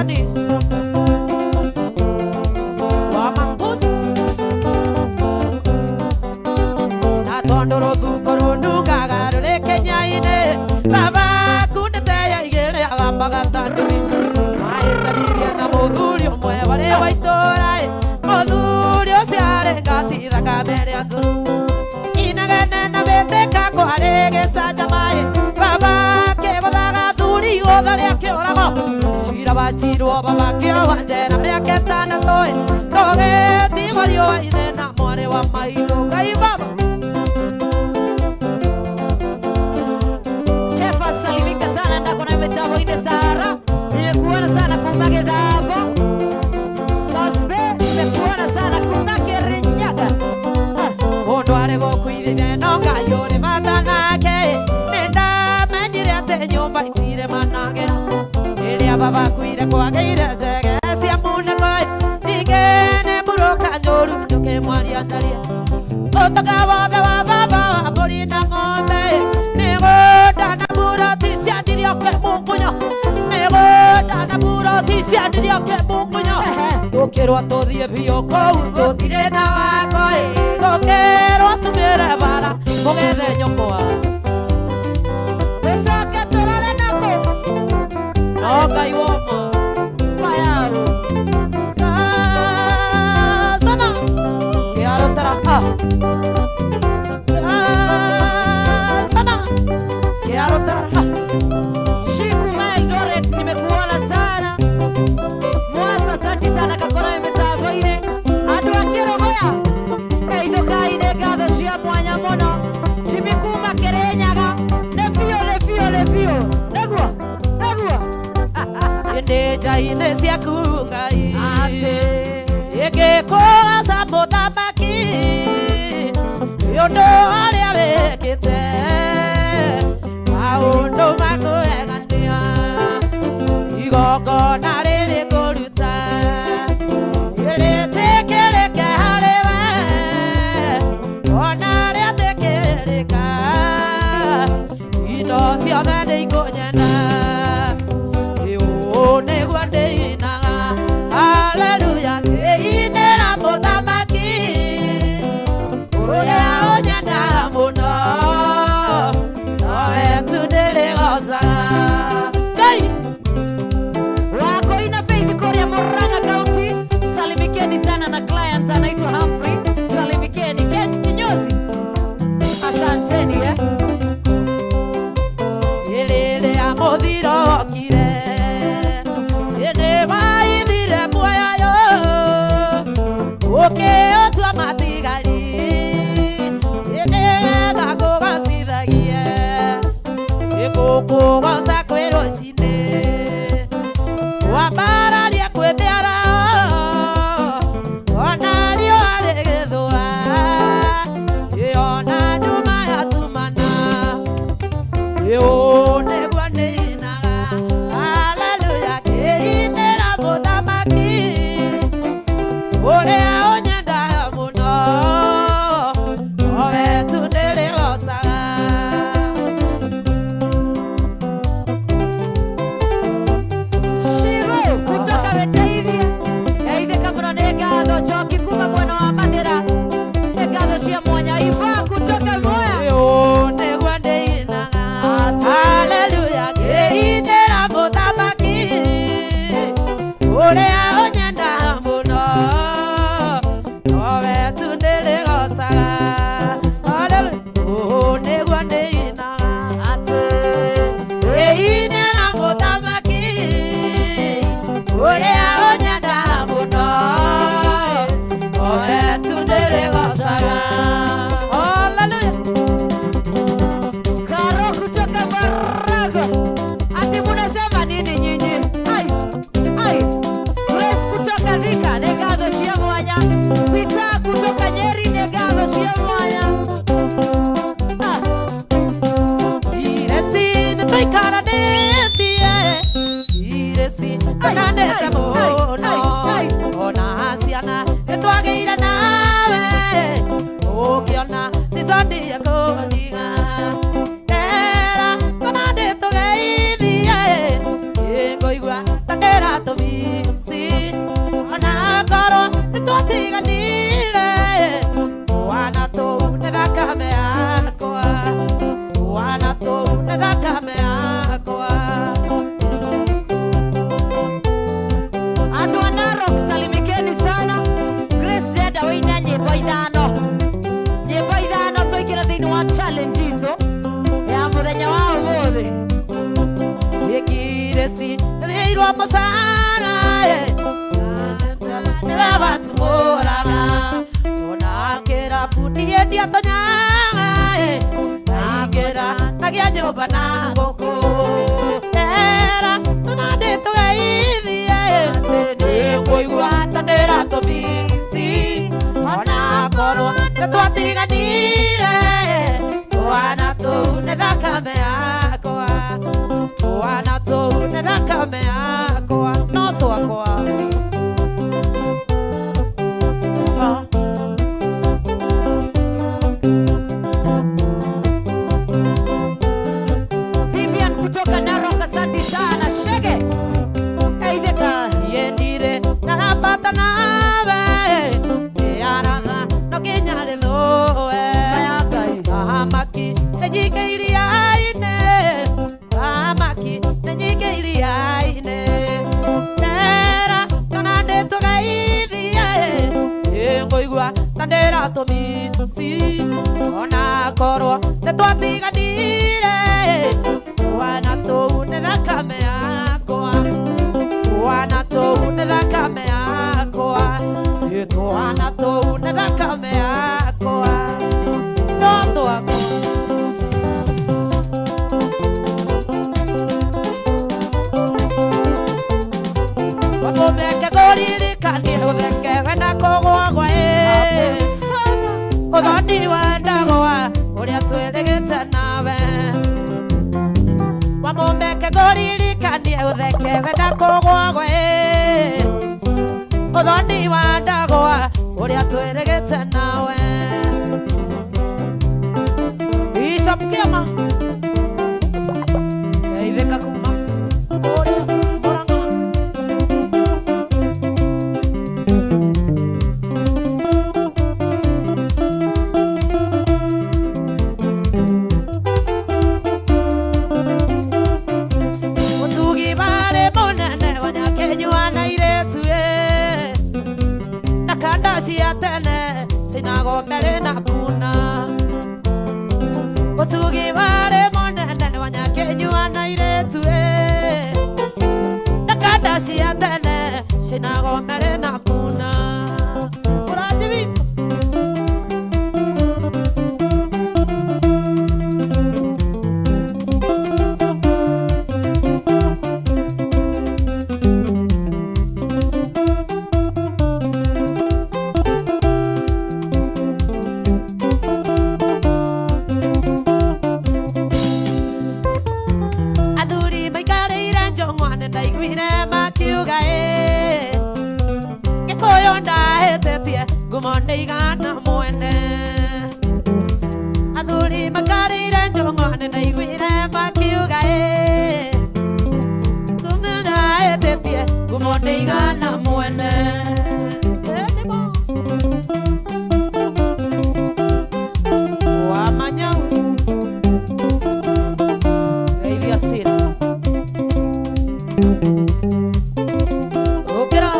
Anthony wa Manguzi na tondu rũthuko rũnungaga rũrĩ Kenya-inĩ baba kundĩte ya igĩrĩ agambaga ta ndui mahĩtanirie na mũthuri ũmwe warĩ wa itũũra mũthuri ũcio arĩ ngati thakame rĩa nzũ inegene na wĩtĩka kwarĩ gĩcanjama-ĩ baba kĩgũthaga thuri igũtha rĩa kĩũrago cira wacirwo baba kĩohwo njera mĩaka ĩtandatũ-ĩ tũgĩtigwo riũa-inĩ na mwarĩ wa maitũ Ngai baba. Kefa salimika sana ndako na mitambo-inĩ Sara, nimekuona sana kuma Gĩthambo. Cosbe, nimekuona sana kuma Kĩrĩnyaga. Mũndũ arĩ gũkuithithia no Ngai ũrĩ bata nake nĩndamenyire atĩ nyũmba itirĩ managĩra rĩrĩa baba akuire kwagĩire njege cia muneko-ĩ ningĩ nĩ mburũka njũru njũkĩ mwaria njarie ũtonga wothe wa baba wa mbũri na ng'ombe mĩgũnda na mburoti ciendirio kĩmungunyo mĩgũnda na mburoti ciendirio kĩmungunyo tũkĩrwo tũthiĩ biũ kũu tũtirĩ na wako-ĩ tũkĩrwo tumĩre bara mũgethe nyũkwa Tũcoke tũrore nakũ no Ngai woma mayaũ. Sana kĩarũtara ah sana kĩarũtara ah. Shiku Eldoret, nimekuona sana. Mwasa, asante sana kakora mitambo-inĩ. Andũ a Kĩrũgũya, ĩinũkai-nĩ ngatho cia mwanya mũno. Jimmy kuma Kĩrĩnyaga, nĩ biũ, nĩ biũ, nĩ biũ. Nĩguo, nĩguo. Ĩndĩ nja-inĩ ciaku Ngai Atĩ. ĩngĩkũgaca mũthamaki nĩ ũndũ harĩa wĩkĩte maũndũ makũgegania igongona rĩrĩ ngũruta rĩtĩkĩrĩke harĩ we ona rĩatĩkĩrĩka indo ciothe nĩ ikũnyenda ũũ nĩguo ndĩinaga haleluya ngĩinĩra mũthamaki ũrĩa ũnyendaga mũno nowe tu ndĩrĩgocaga Ngai. Wako ina Faith kũrĩa Murang'a County. Salimikeni sana na client anaitwa Humphrey. Salimikeni Ken Kinyozi. Asanteni eh. Rĩrĩa mũthiro wokire nĩ waithire muoyo ũkĩũtua matigari nĩgetha ngũgocithagie ngũkũgoca kwĩ rũcinĩ wambararia kwĩ mĩaraho ona riũa rĩgĩthũa ona nduma yatumana ũũ nĩguo ndĩinaga haleluya ngĩinĩra mũthamaki ũrĩa ũnyendaga mũno nowe tu ndĩrĩgocaga. Shiru kutoka Weteithie. Geithĩka mũno nĩ ngatho. Njoki kuma mwena wa Mathĩra. Nĩ ngatho cia mwanya. Iva kutoka Mwea. Ũũ nĩguo ndĩinaga haleluya ngĩinĩra mũthamaki ũrĩa ũnyendaga mũno nowe tu ndĩrĩgocaga haleluya ũũ nĩguo ndĩinaga Atĩ. ngĩinĩra mũthamaki ũrĩa ũnyendaga mũno nowe tu ndĩrĩgocaga haleluya. Karo kutoka Marago. Ati munasema nini nyinyi? Ai, ai. Grace kutoka Thika, nĩ ngatho cia mwanya. Peter kutoka Nyeri, nĩ ngatho cia mwanya. Ah, Ireci nĩtũikaranĩtie ireci tũnanĩte mũno ona ciana nĩtwagĩire nawe ũkĩona nĩcondie kũndiga ndera tũnandĩ tũgeithie ĩngũigua ta ndĩra ndĩratũmici ona korwo nĩtwatiganire twana tũu nĩ thakame yakwa twana tũu nĩ thakame yakwa. Andũ a Narok salimikeni sana. Grace ndĩrenda wĩine nyĩmbo ithano. Nyĩmbo ithano tũingĩre thĩinĩ wa challenge itũ ya mũthenya wa ũmũthĩ. Ikireci nĩrĩirwo mũcara nĩwe watumũraga ona kĩrabu niĩ ndiatonyaga ndaingĩra ndagĩa nyũmba na ngũkũ era tũna ndĩtũgeithie nĩngũigua ta ndĩratũmici ona korwo nĩtwatiganire twana tũu nĩ thakame yakwa twana tũu nĩ thakame yakwa no twakwa. Vivian kutoka Narok, asante sana. Shege. Eitheka. Yendire narabata nawe ĩaratha no kinya rĩthũe thamaki nĩ nyingĩ iria-inĩ thamaki nĩ nyingĩ iria-inĩ ndera kana ndĩtũgeithie nĩngũigua ta ndĩratũmici ona korwo nĩtwatiganire twana tũu nĩ thakame yakwa twana tũu nĩ thakame yakwa ĩ twana tũu nĩ thakame yakwa no twakwa. Wamũmeke kũririkanie ũtheke wenda kũgwagwa ĩ ũthoni wa ndagwa ũrĩa twĩrĩgĩte nawe wamũmeke kũririkanie ũtheke wenda kũgwagwa ĩ ũthoni wa ndagwa ũrĩa twĩrĩgĩte nawe. Bishop Kĩama geithĩka kuma kũrĩa Murang'a. Mũtugi warĩ mũnene wa Nyakenyua na airĩtu ĩ na kanda cia tene cinagwo mbere na kuna. Mũtugi warĩ mũnene wa Nyakenyua na airĩtu ĩ na kanda cia tene cinagwo mbere na kuna. Ũrathi witũ. Athuri maikarĩire njong'wa nĩ ndaiguire makiuga ĩ Gĩkũyũ ndahĩtĩtie ngumo ndĩigana mwene. Athuri maikarĩire njong'wa nĩ ndaiguire makiuga ĩ Ngumo ndahĩtĩtie ngumo ndĩigana mwene. Ĩ nĩmo. Wamanyau geithia cira ũkĩra.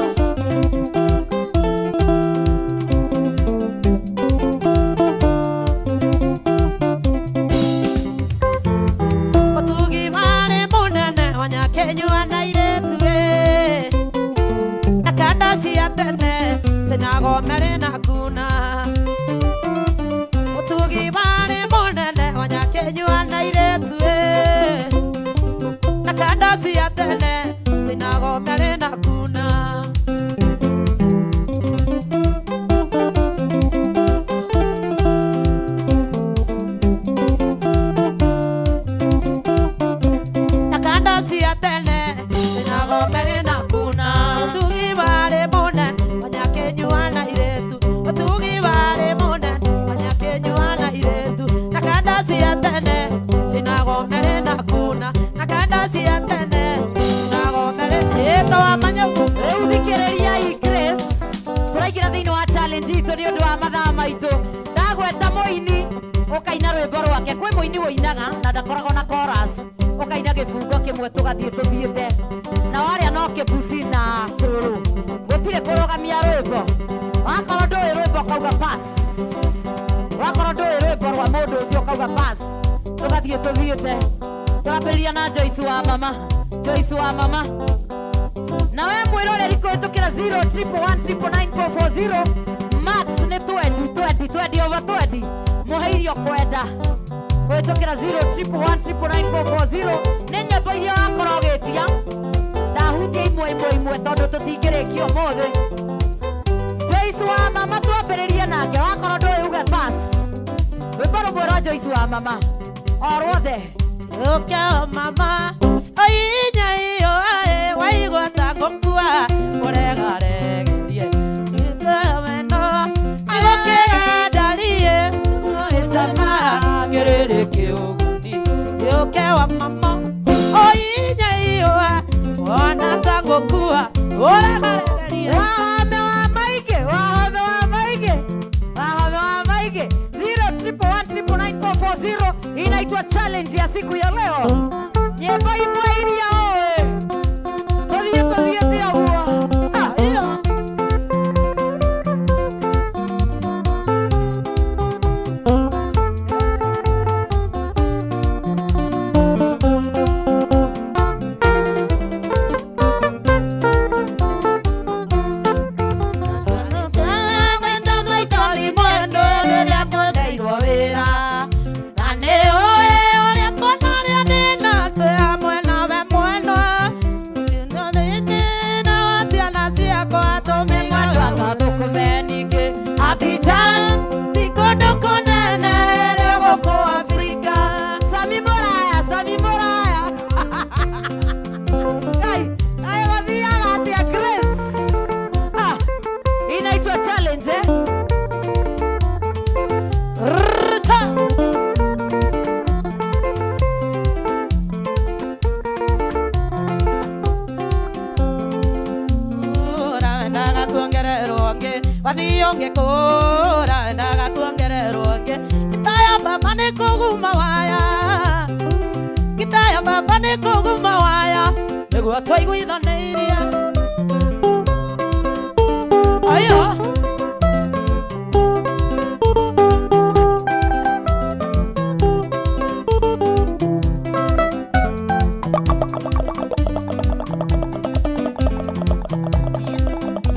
Ũtugi warĩ mũnene wa Nyakenyua na airĩtu ĩ na kanda cia tene cinagwo merĩ na kuna. Ũtugi warĩ mũnene wa Nyakenyua na airĩtu ĩ na kanda cia tene cinagwo merĩ na kuna. Na kanda cia tene cinagwo merĩ na kuna. Ũtugi warĩ mũnene wa Nyakenyua na airĩtu ũtugi warĩ mũnene wa Nyakenyua na airĩtu na kanda cia tene cinagwo merĩ na kuna na kanda cia tene cinagwo merĩ ĩtwa manyau. Tũthiĩte na warĩa no kĩbuci na cũrũ, gũtirĩ kũrũgamia rwĩmbo. Wakorwo ndũĩ rwĩmbo kauga pass, wakorwo ndũĩ rwĩmbo rwa mũndũ ũcio kauga pass. Tũgathiĩ tũthiĩte, twambĩrĩria na Joyce wa mama, Joyce wa mama. Na we mwĩroreri kũhĩtũkĩra 0 1 1 9 9 4 4 0 max nĩ 20 20 20 over 20, mũhe irio kwenda kũhĩtũkĩra 0 1 1 9 9 4 4 0. Nĩ nyĩmbo iria wakorwo ũgĩtia, ndahutia imwe imwe imwe tondũ tũtingĩrĩkia ũmũthĩ. Joyce wa mama twambĩrĩrie nake, wakorwo ndũĩ uge pass. Rwĩmbo rũmwe rwa Joyce wa mama o ruothe. Ũkĩo mama oinya iyo ae waigua ta ngũkua ũregaregerie wendo agũkĩendarie ĩcama kĩrĩrĩ kĩũguni. Ũke wa mama oinya iyo wona ta ngũkua ũregaregerie. Wahome wa maingĩ, wahome wa maingĩ, wahome wa maingĩ. 0 1 1 9 9 4 4 0 inaitwa challenge ya siku ya leo. Nyĩmbo imwe iria ũĩ, tũthiĩ tũthiĩte ũguo. Ah, iyo. Sami Moraya, Sami Moraya. Ai, ai gũthiaga atĩa Grace? Ah, inaitwa challenge eh? Kitaya baba nĩ kũguma waya nĩguo twaiguithanĩirie. Ayo.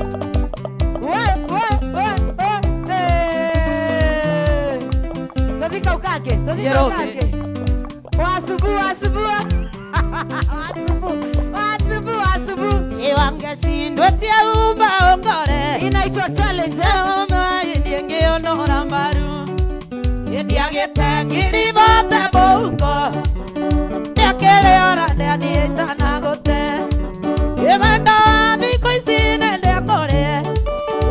We, we, we, we, eh. Tũthiĩ kau kangĩ, tũthiĩ kau Yeroke. kangĩ. Wasubu, wasubu. Wasubu, wasubu, wasubu. Iwangecindwetie umba ũngore Inaitwa challenge eh? Ndingĩonora mbaru ndiagĩte ngiribote mũhuko ndĩakĩrĩora ndĩathiĩtanagũte ĩwendo wa thikũ ici nĩndĩakũrĩe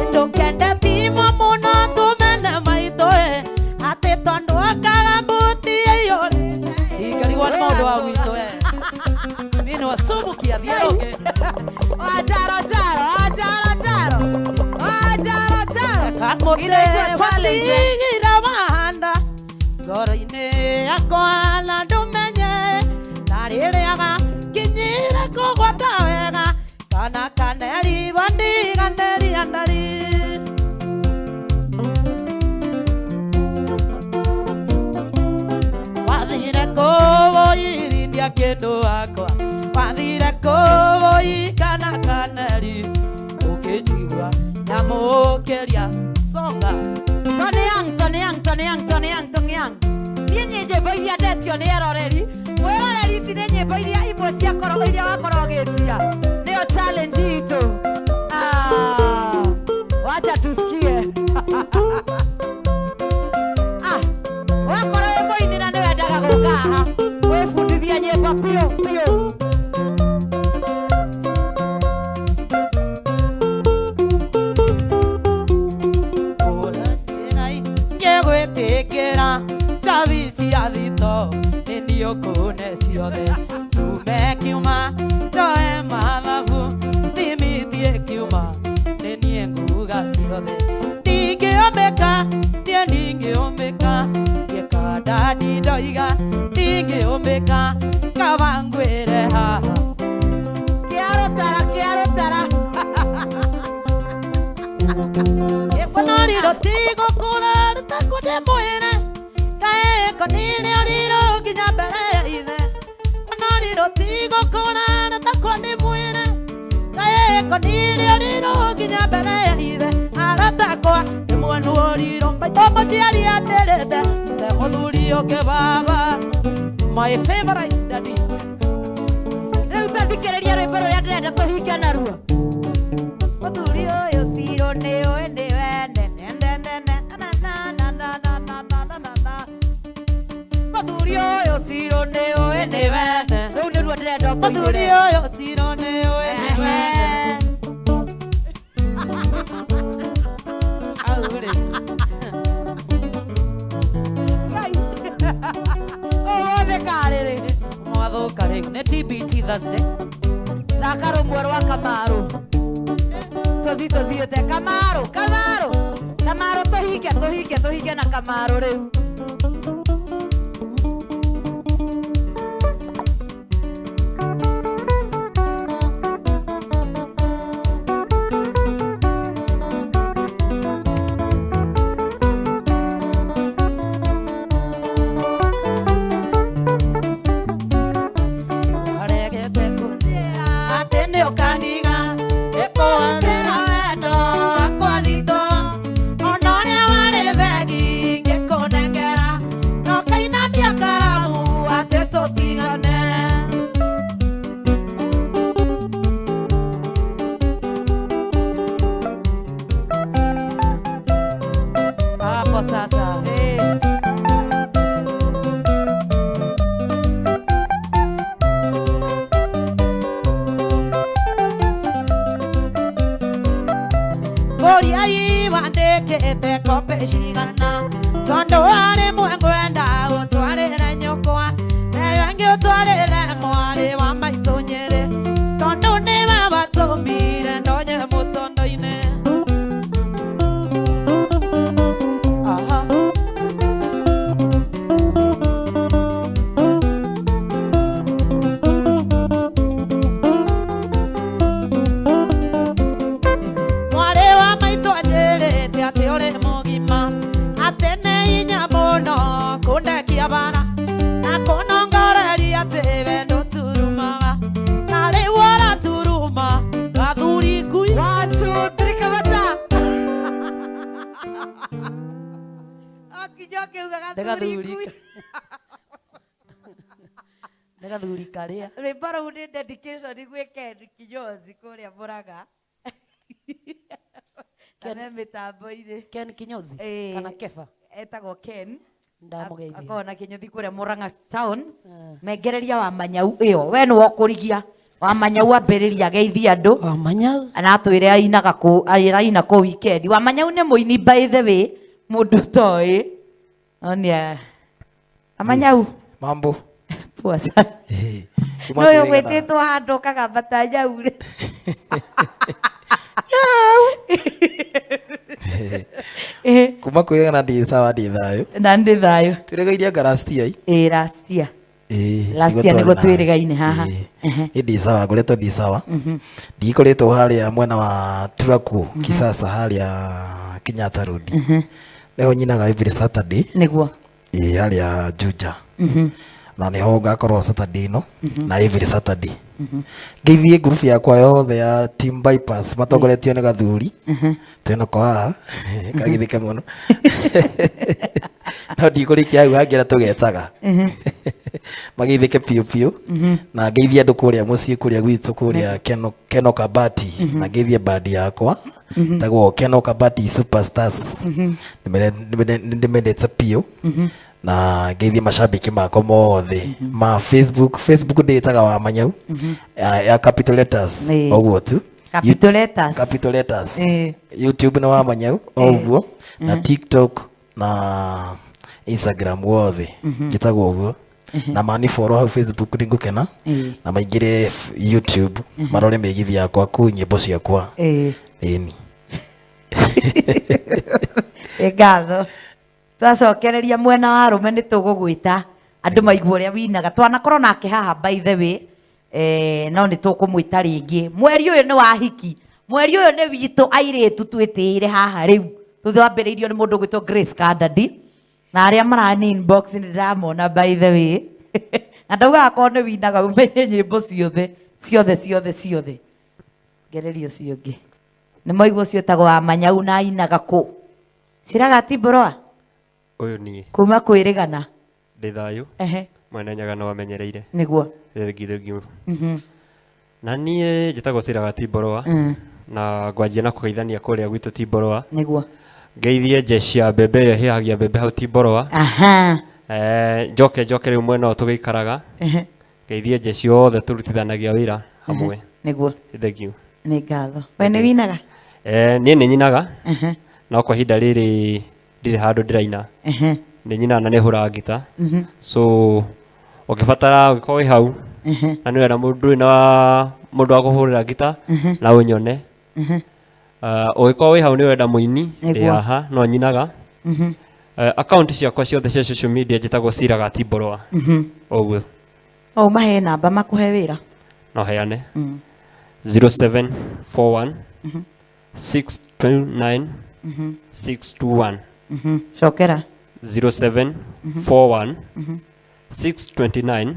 ndũkende timo mũno tũmene maitũ atĩ tondũ akaga mbuti ĩiyũrĩte. Ndingĩrigwo nĩ maũndũ wa gwitũ mi nĩ wacumukia thiĩrũke. Wajaro jaro, wajaro jaro. Wajaro jaro. Kamũtĩ Inaitwa challenge eh? watigire wahanda ngoro-inĩ yakwa na ndũmenye na rĩrĩaga kinyire kũgwata wega kana kaneri wandiganĩria ndari. Wathire kũũirindia kĩndũ wakwa, wathire kũũi kana kaneri ũkĩnjigua nyamũkĩria songa. Tony Young, Tony Young, Tony Young, Tony Young, Tony Young. Niĩ nĩ nyĩmbo iria ndetio nĩ eroreri. Mwĩroreri, ici nĩ nyĩmbo iria imwe ciakorwo iria wakorwo ũgĩtia. Nĩyo challenge itũ. Ah, wacha tusikie. Ah, wakorwo wĩ mũini na nĩwendaga gũka haha gwĩbundithia nyĩmbo biũ biũ. Ngĩgwĩtĩkĩra njabi cia thito nĩ niĩ ũkũne ciothe cume kiuma njoe mathabu thimitie kiuma nĩ niĩ nguga ciothe ndingĩombĩka niĩ ndingĩombĩka ngĩkanda ndindoiga ndingĩombĩka kaba ngwĩre haha. tigũkũra rĩtakwo ndĩmwĩre kaĩko nĩrĩo riro nginya mbere ya ithe onoriro tigũkũra rĩtakwo ndĩmwĩre kaĩko nĩrĩo riro nginya mbere ya ithe aratakwa ndĩmwenuoriro maitũ mũciari anjĩrĩte tũte mũthuri ũngĩ baba. My favorite daddy. Rĩu ta thikĩrĩria rwĩmbo rũrĩa ndĩrenda tũhinge naruo. Mũthuri ũyũ Ciro nĩũĩ nĩ wene ne ne ne ne na na na na na na na na na. Mũthuri ũyũ Ciro nĩũĩ nĩ wene. Rĩu nĩruo ndĩrenda Mũthuri ũkũinĩre. ũyũ Ciro nĩũĩ nĩ wene. Au rĩ. Ngai. Ũyũ wothe karĩrĩ. Mwathũka rĩu nĩ TBT Thursday. Thaka rũmwe rwa Kamaru. Tũthi tũthiĩte Kamaru, Kamaru. Kamaru tũhinge, tũhinge, tũhinge na Kamaru rĩu. Aregete kũnjĩra atĩ nĩũkaniga ĩkũhũthĩra wendo wakwa thitũ ona ũrĩa warĩ begi ngĩkũnengera no kainamia karamu atĩ tũtigane. Hapo sasa. Ngũriai wandĩkĩte kope cigana tondũ warĩ mwengwenda ũtwarĩre nyũkwa nayo ĩngĩ ũtwarĩre mwarĩ wa maitũ Nyĩrĩ tondũ nĩwe watũmire ndonye mũtondo-inĩ. Aha. Mwarĩ wa maitũ anjĩrĩte atĩ ũrĩ mũgima atĩ nĩ hinya mũno kũndekia bara na kũnongoreria atĩ we ndũturumaga na rĩu ũraturuma gathuri ngui. One, two, three, kamata. Akinya ũkĩuga Nĩ gathuri gathuri. ngui. Nĩ gathuri karĩa. Rwĩmbo rũu nĩ dedication gwĩ Ken Kinyozi kũrĩa Mũrang'a. Ken- Na me mĩtambo-inĩ. Ken Kinyozi Ĩĩ. kana Kefa Etagwo Ken. ndamũgeithia. Akoragwo na kĩnyũthi kũrĩa Mũrang'a town. Eh. Mengereria wa Manyau ĩyo. We nĩwe ũkũrigia. Wa Manyau ambĩrĩria geithia andũ. Wamanyau. Aratwĩre ainaga kũ araina kũ weekend. Wa Manyau nĩ mũini by the way, mũndũ ũtoĩ. No nĩ Amanyau. Yes. Mambo. Poa sana. Eh, kuma No ũyũ twĩrĩgana- gwĩtĩtwo handũ ũkagamba ta nyau rĩ. Eh, Kuma kwĩrĩgana ndĩ sawa ndĩ thayũ. na ndĩ thayũ. Twĩrĩgairie anga last year. Ĩĩ last year. Ĩĩ, Last nĩguo year twarĩ nĩguo nawe. twĩrĩgaine haha. Ĩĩ. Niĩ ndĩ sawa, ngoretwo ndĩ sawa. Ndikoretwo harĩa mwena wa Turaku, Kisasa harĩa Kenyatta Road. Nĩho nyinaga every Saturday. Nĩguo. Ĩĩ, harĩa Juja. Na nĩho ngakorwo Saturday ĩno na every Saturday. Ngeithie ngurubu yakwa yothe ya Team Bypass matongoretio nĩ gathuri. Twĩnako haha kagithĩke mũno. No ndikũrĩkia hau hangĩra tũgetaga. Mageithĩke biũ biũ. Na ngeithie andũ kũrĩa mũciĩ kũrĩa gwitũ kũrĩa Keno, Keno Kabati. Na ngeithie bandi yakwa tagwo Keno Kabati Superstars. Nĩndĩmendete biũ. Na ngeithie macambĩki makwa mothe ma Facebook. Facebook ndĩtaga wa Manyau ya capital letters Ĩĩ. ũguo tu. Capital letters. Capital letters. Ĩĩ. YouTube nĩ wa Manyau o ũguo na TikTok na Instagram wothe njĩtagwo ũguo na mani follow hau Facebook nĩ ngũkena Ĩĩ. na maingĩre YouTube marore mĩgithi yakwa kũu nyĩmbo ciakwa. Ĩĩ. Ĩni. Ĩ ngatho. Twacokereria mwena wa arũme nĩ tũgũgwĩta andũ maigua ũrĩa winaga. Twanakorwo nake haha by the way, no nĩ tũkũmwĩta rĩngĩ. Mweri ũyũ nĩ wa hiki. Mweri ũyũ nĩ witũ airĩtu twĩtĩire haha rĩu. Thutha wambĩrĩirio nĩ mũndũ ũgwĩtwo Grace Kandadi, na arĩa marani inbox nĩ ndĩramona, by the way, na ndaugaga akorwo nĩ winaga ũmenye nyĩmbo ciothe ciothe ciothe ciothe. Ngereria ũcio ũngĩ nĩ maigua, ũcio ũtagwo wa Manyau na ainaga kũ ciraga timboroa. Ũyũ niĩ. Kuma kwĩrĩgana. Ndĩ thayũ. Mwene Nyaga no amenyereire. Nĩguo. Thengi thengi. Na niĩ njĩtagwo Ciraga Timboroa, na ngwanjia na kũgeithania kũrĩa gwitũ Timboroa. Nĩguo. Ngeithie jeshi ya mbembe ĩrĩa ĩhĩhagia mbembe hau Timboroa. Njoke njoke rĩu mwena ũyũ tũgĩikaraga, ngeithie jeshi yothe tũrutithanagia wĩra hamwe. Nĩguo. Thengiũ. Nĩ ngatho. We nĩ winaga? Niĩ nĩ nyinaga, no kwa ihinda rĩrĩ ndirĩ handũ ndĩraina. Nĩ nyinaga na nĩ hũraga ngita, so ũngĩbatara, ũngĩkorwo wĩ hau na nĩ ũrenda mũndũ wĩna mũndũ wa kũhũrĩra ngita na ũnyone. Ũngĩkorwo wĩ hau nĩ ũrenda mũini, ndĩ haha no nyinaga. Account ciakwa ciothe cia social media njĩtagwo Ciraga Timboroa, ũguo. No ũmahe namba makũhe wĩra. No heane 0741 629 621. Cokera. 0741 629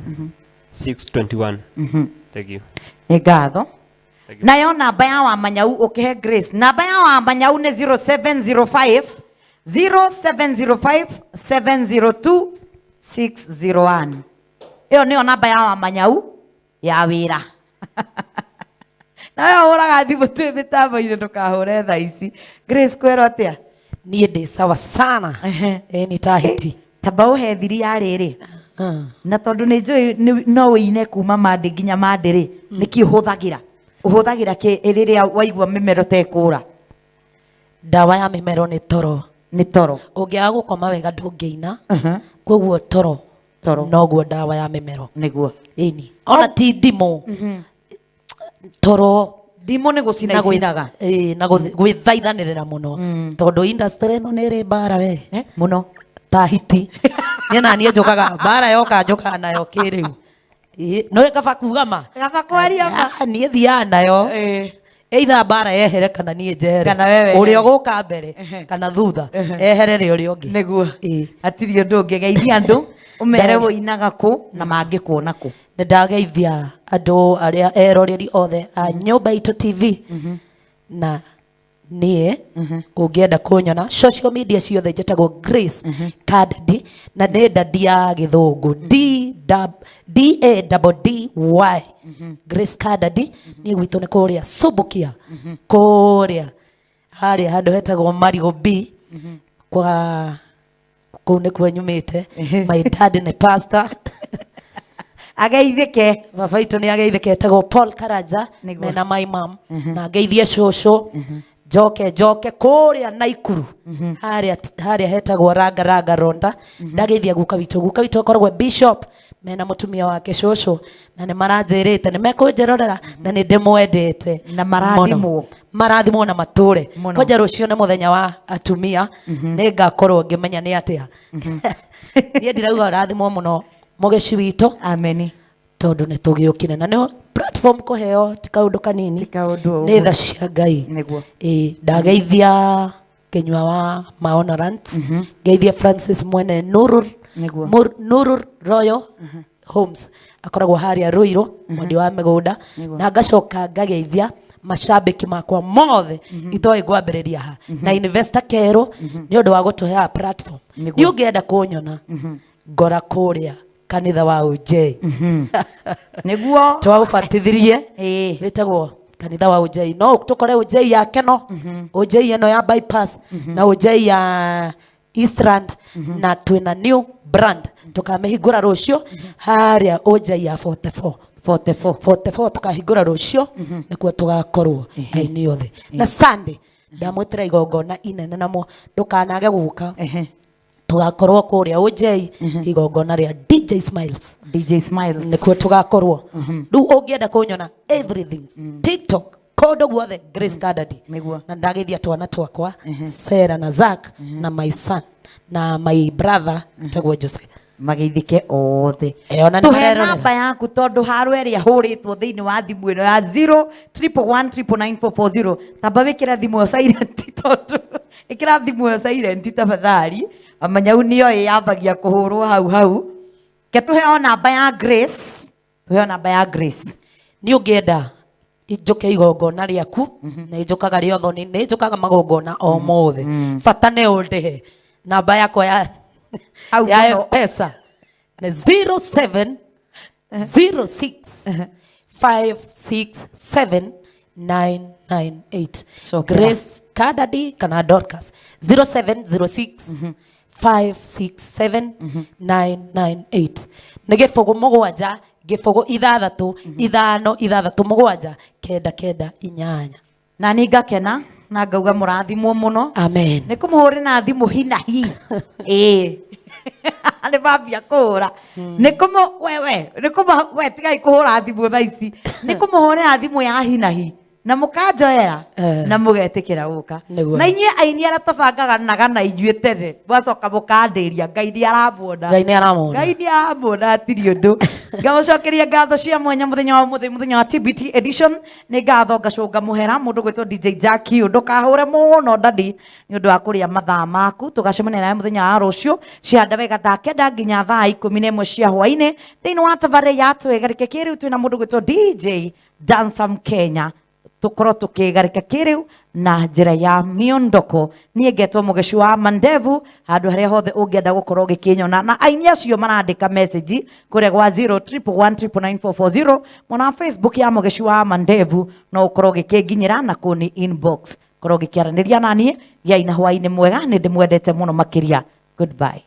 621. Thank you. Nĩ ngatho. Thank you. Nayo namba ya Wamanyau, ũkĩhe Grace namba ya Wamanyau nĩ 0705 0705 702 601. Ĩyo nĩyo namba ya Wamanyau ya wĩra. Nawe ũhũraga thimũ twĩ mĩtambo-inĩ, ndũkahũre thaa ici. Grace, kwĩrwo atĩa? Niĩ ndĩ sawa sana. Ni tahiti. Tamba ũhe thiri ya rĩrĩ, na tondũ nĩ njũĩ no wĩine kuma Monday nginya Monday rĩ, nĩkĩ ũhũthagĩra, ũhũthagĩra kĩ rĩrĩa waigua mĩmero ta ĩkũra? Ndawa ya mĩmero nĩ toro. Nĩ toro. Ũngĩaga gũkoma wega ndũngĩina, koguo toro. Toro. Noguo ndawa ya mĩmero. Nĩguo. Ĩni ona ti ndimũ, toro. Ndimũ nĩ gũcina Na icinaga. Ĩĩ, na gwĩthaithanĩrĩra mũno, tondũ industry ĩno nĩ ĩrĩ mbara we. Mũno. Tahiti niĩ na niĩ njũkaga mbara yoka, njũkaga nayo kĩrĩu. Ĩĩ, nĩ kaba kuga ma. Kaba kwaria ma. Ah, niĩ thiaga nayo, either mbara yehere kana niĩ njehere. Kana we wehere. Ũrĩa ũgũka mbere kana thutha eherere ũrĩa ũngĩ. Nĩguo. Ĩĩ. Hatirĩ ũndũ ũngĩ. Geithia andũ, ũmere Ndare- wũinaga kũ na mangĩkuona kũ. Nĩ ndageithia andũ arĩa eroreri othe a Nyũmba Itũ TV, na niĩ ũngĩenda kũnyona social media ciothe njĩtagwo Grace Kandadi, na nĩ ndadi ya gĩthũngũ, D D A D D Y, Grace Kandadi. Niĩ gwitũ nĩ kũrĩa Subukia, kũrĩa harĩa handũ hetagwo Marigo B kwa kũu nĩkuo nyumĩte. My dad nĩ pastor. Ageithĩke. Baba itũ nĩ ageithĩke, etagwo Paul Karanja. Nĩguo. Mena my mom, na ngeithie cũcũ. Njoke njoke kũrĩa Naikuru, harĩa harĩa hetagwo Ranga Ranga Ronda, ndageithia guka witũ. Guka witũ akoragwo bishop mena mũtumia wake cũcũ, na nĩ maranjĩrĩte nĩ mekũnjĩrorera na nĩ ndĩmwendete. Na marathimwo. Mũno. Marathimwo na matũre. Mũno. Kwanja rũciũ nĩ mũthenya wa atumia, nĩ ngakorwo ngĩmenya nĩ atĩa. Niĩ ndirauga ũrathimwo mũno mũgeci witũ. Ameni. Tondũ nĩ tũgĩũkire na nĩ platform kũheo ti kaũndũ kanini. Ti kaũndũ o Nĩ ũguo. tha cia Ngai. Nĩguo. Ĩĩ, ndageithia Kĩnyua wa Maonorant, ngeithia Francis mwene Nurur. Nĩguo. Nurur Royal Homes, akoragwo harĩa Ruiru, mwendi wa mĩgũnda. Nĩguo. Na ngacoka ngageithia macambĩki makwa mothe itoĩ ngwambĩrĩria ha, na investor kerũ nĩ ũndũ wa gũtũheaga platform. Nĩguo. Nĩ ũngĩenda kũnyona ngora kũrĩa kanitha wa UJ. Nĩguo. Twaũbatithirie. Ĩĩ. Wĩtagwo kanitha wa UJ, no tũkore UJ ya Keno, UJ ĩno ya bypass na UJ ya Eastland, na twĩna new brand tũkamĩhingũra rũciũ harĩa UJ ya 44. 44. 44 tukahingũra rũciũ, nĩkuo tũgakorwo aini othe. Na Sunday ndamwĩtĩra igongona inene, namo ndũkanage gũka. Tũgakorwo kũrĩa UJ, igongona rĩa DJ Smiles. DJ Smiles. Nĩkuo tũgakorwo. Rĩu ũngĩenda kũnyona everything, TikTok, kũndũ guothe, Grace Kandadi. Nĩguo. Na ndageithia twana twakwa Sarah na Zack na my son na my brother etagwo Jose. Mageithĩke othe. Ona nĩ Tũhe marerorera. namba yaku, tondũ haro ĩrĩa hũrĩtwo thĩinĩ wa thimũ ĩno ya 0 111 999 440, tamba wĩkĩra thimũ ĩyo silent, tondũ Ĩkĩra thimũ ĩyo silent tafadhali. Amanyau nĩyo ĩyambagia kũhũrwo hau hau. Ke tũheo namba ya Grace. Tũheo namba ya Grace. Nĩ ũngĩenda njũke igongona rĩaku, nĩ njũkaga rĩa ũthoni, nĩ njũkaga magongona o mothe, bata nĩ ũndĩhe. Namba yakwa ya Hau ya mũno. M-Pesa nĩ 07 06 567 998. Cokera. Grace Kadadi kana Dorcas, 0706 567 998. Nĩ 0 7 0 6 5 6 7 9 9 8. Na nĩ ngakena na ngauga mũrathimwo mũno. Amen. Nĩ kũmũhũrĩra thimũ hinahi. Ĩĩ, nĩ mambia kũhũra, nĩ kũmũ wewe nĩ kũmũ we tigai kũhũra thimũ thaa ici, nĩ kũmũhũrĩra thimũ ya hinahi na mũkanjoera na mũgetĩkĩra gũka. Nĩguo. Na inyuĩ aini arĩa tũbangaga naga na inyuĩ tene, mwacoka mũkandĩria. Ngai nĩ aramuona. Ngai nĩ aramuona. Ngai nĩ aramuona, hatirĩ ũndũ. Ngamũcokeria ngatho cia mwanya mũthenya wa ũmũthĩ, mũthenya wa TBT edition. Nĩ ngatho ngacũnga mũhera mũndũ gwĩtwo DJ Jackie. Ndũkahũre mũno dadi nĩ ũndũ wa kũrĩa mathaa maku. Tũgacemania nawe mũthenya wa rũciũ cihanda wega thaa 9 nginya thaa 11 cia hwainĩ thĩinĩ wa tabarĩra ya Twĩgarĩke Kĩrĩu. Twĩna mũndũ gwĩtwo DJ Dansam Kenya, tũkorwo tũkĩgarĩka kĩrĩu na njĩra ya miondoko. Niĩ ngetwo Mũgeci wa Mandevu, handũ harĩa hothe ũngĩenda gũkorwo ũgĩkĩnyona. Na aini acio marandĩka message kũrĩa gwa 011999440, mwena wa Facebook ya Mũgeci wa Mandevu, no ũkorwo ũgĩkĩnginyĩra na kũni inbox, korwo ũgĩkĩaranĩria naniĩ. Gĩai na hwainĩ mwega, nĩ ndĩmwendete mũno makĩria. Goodbye.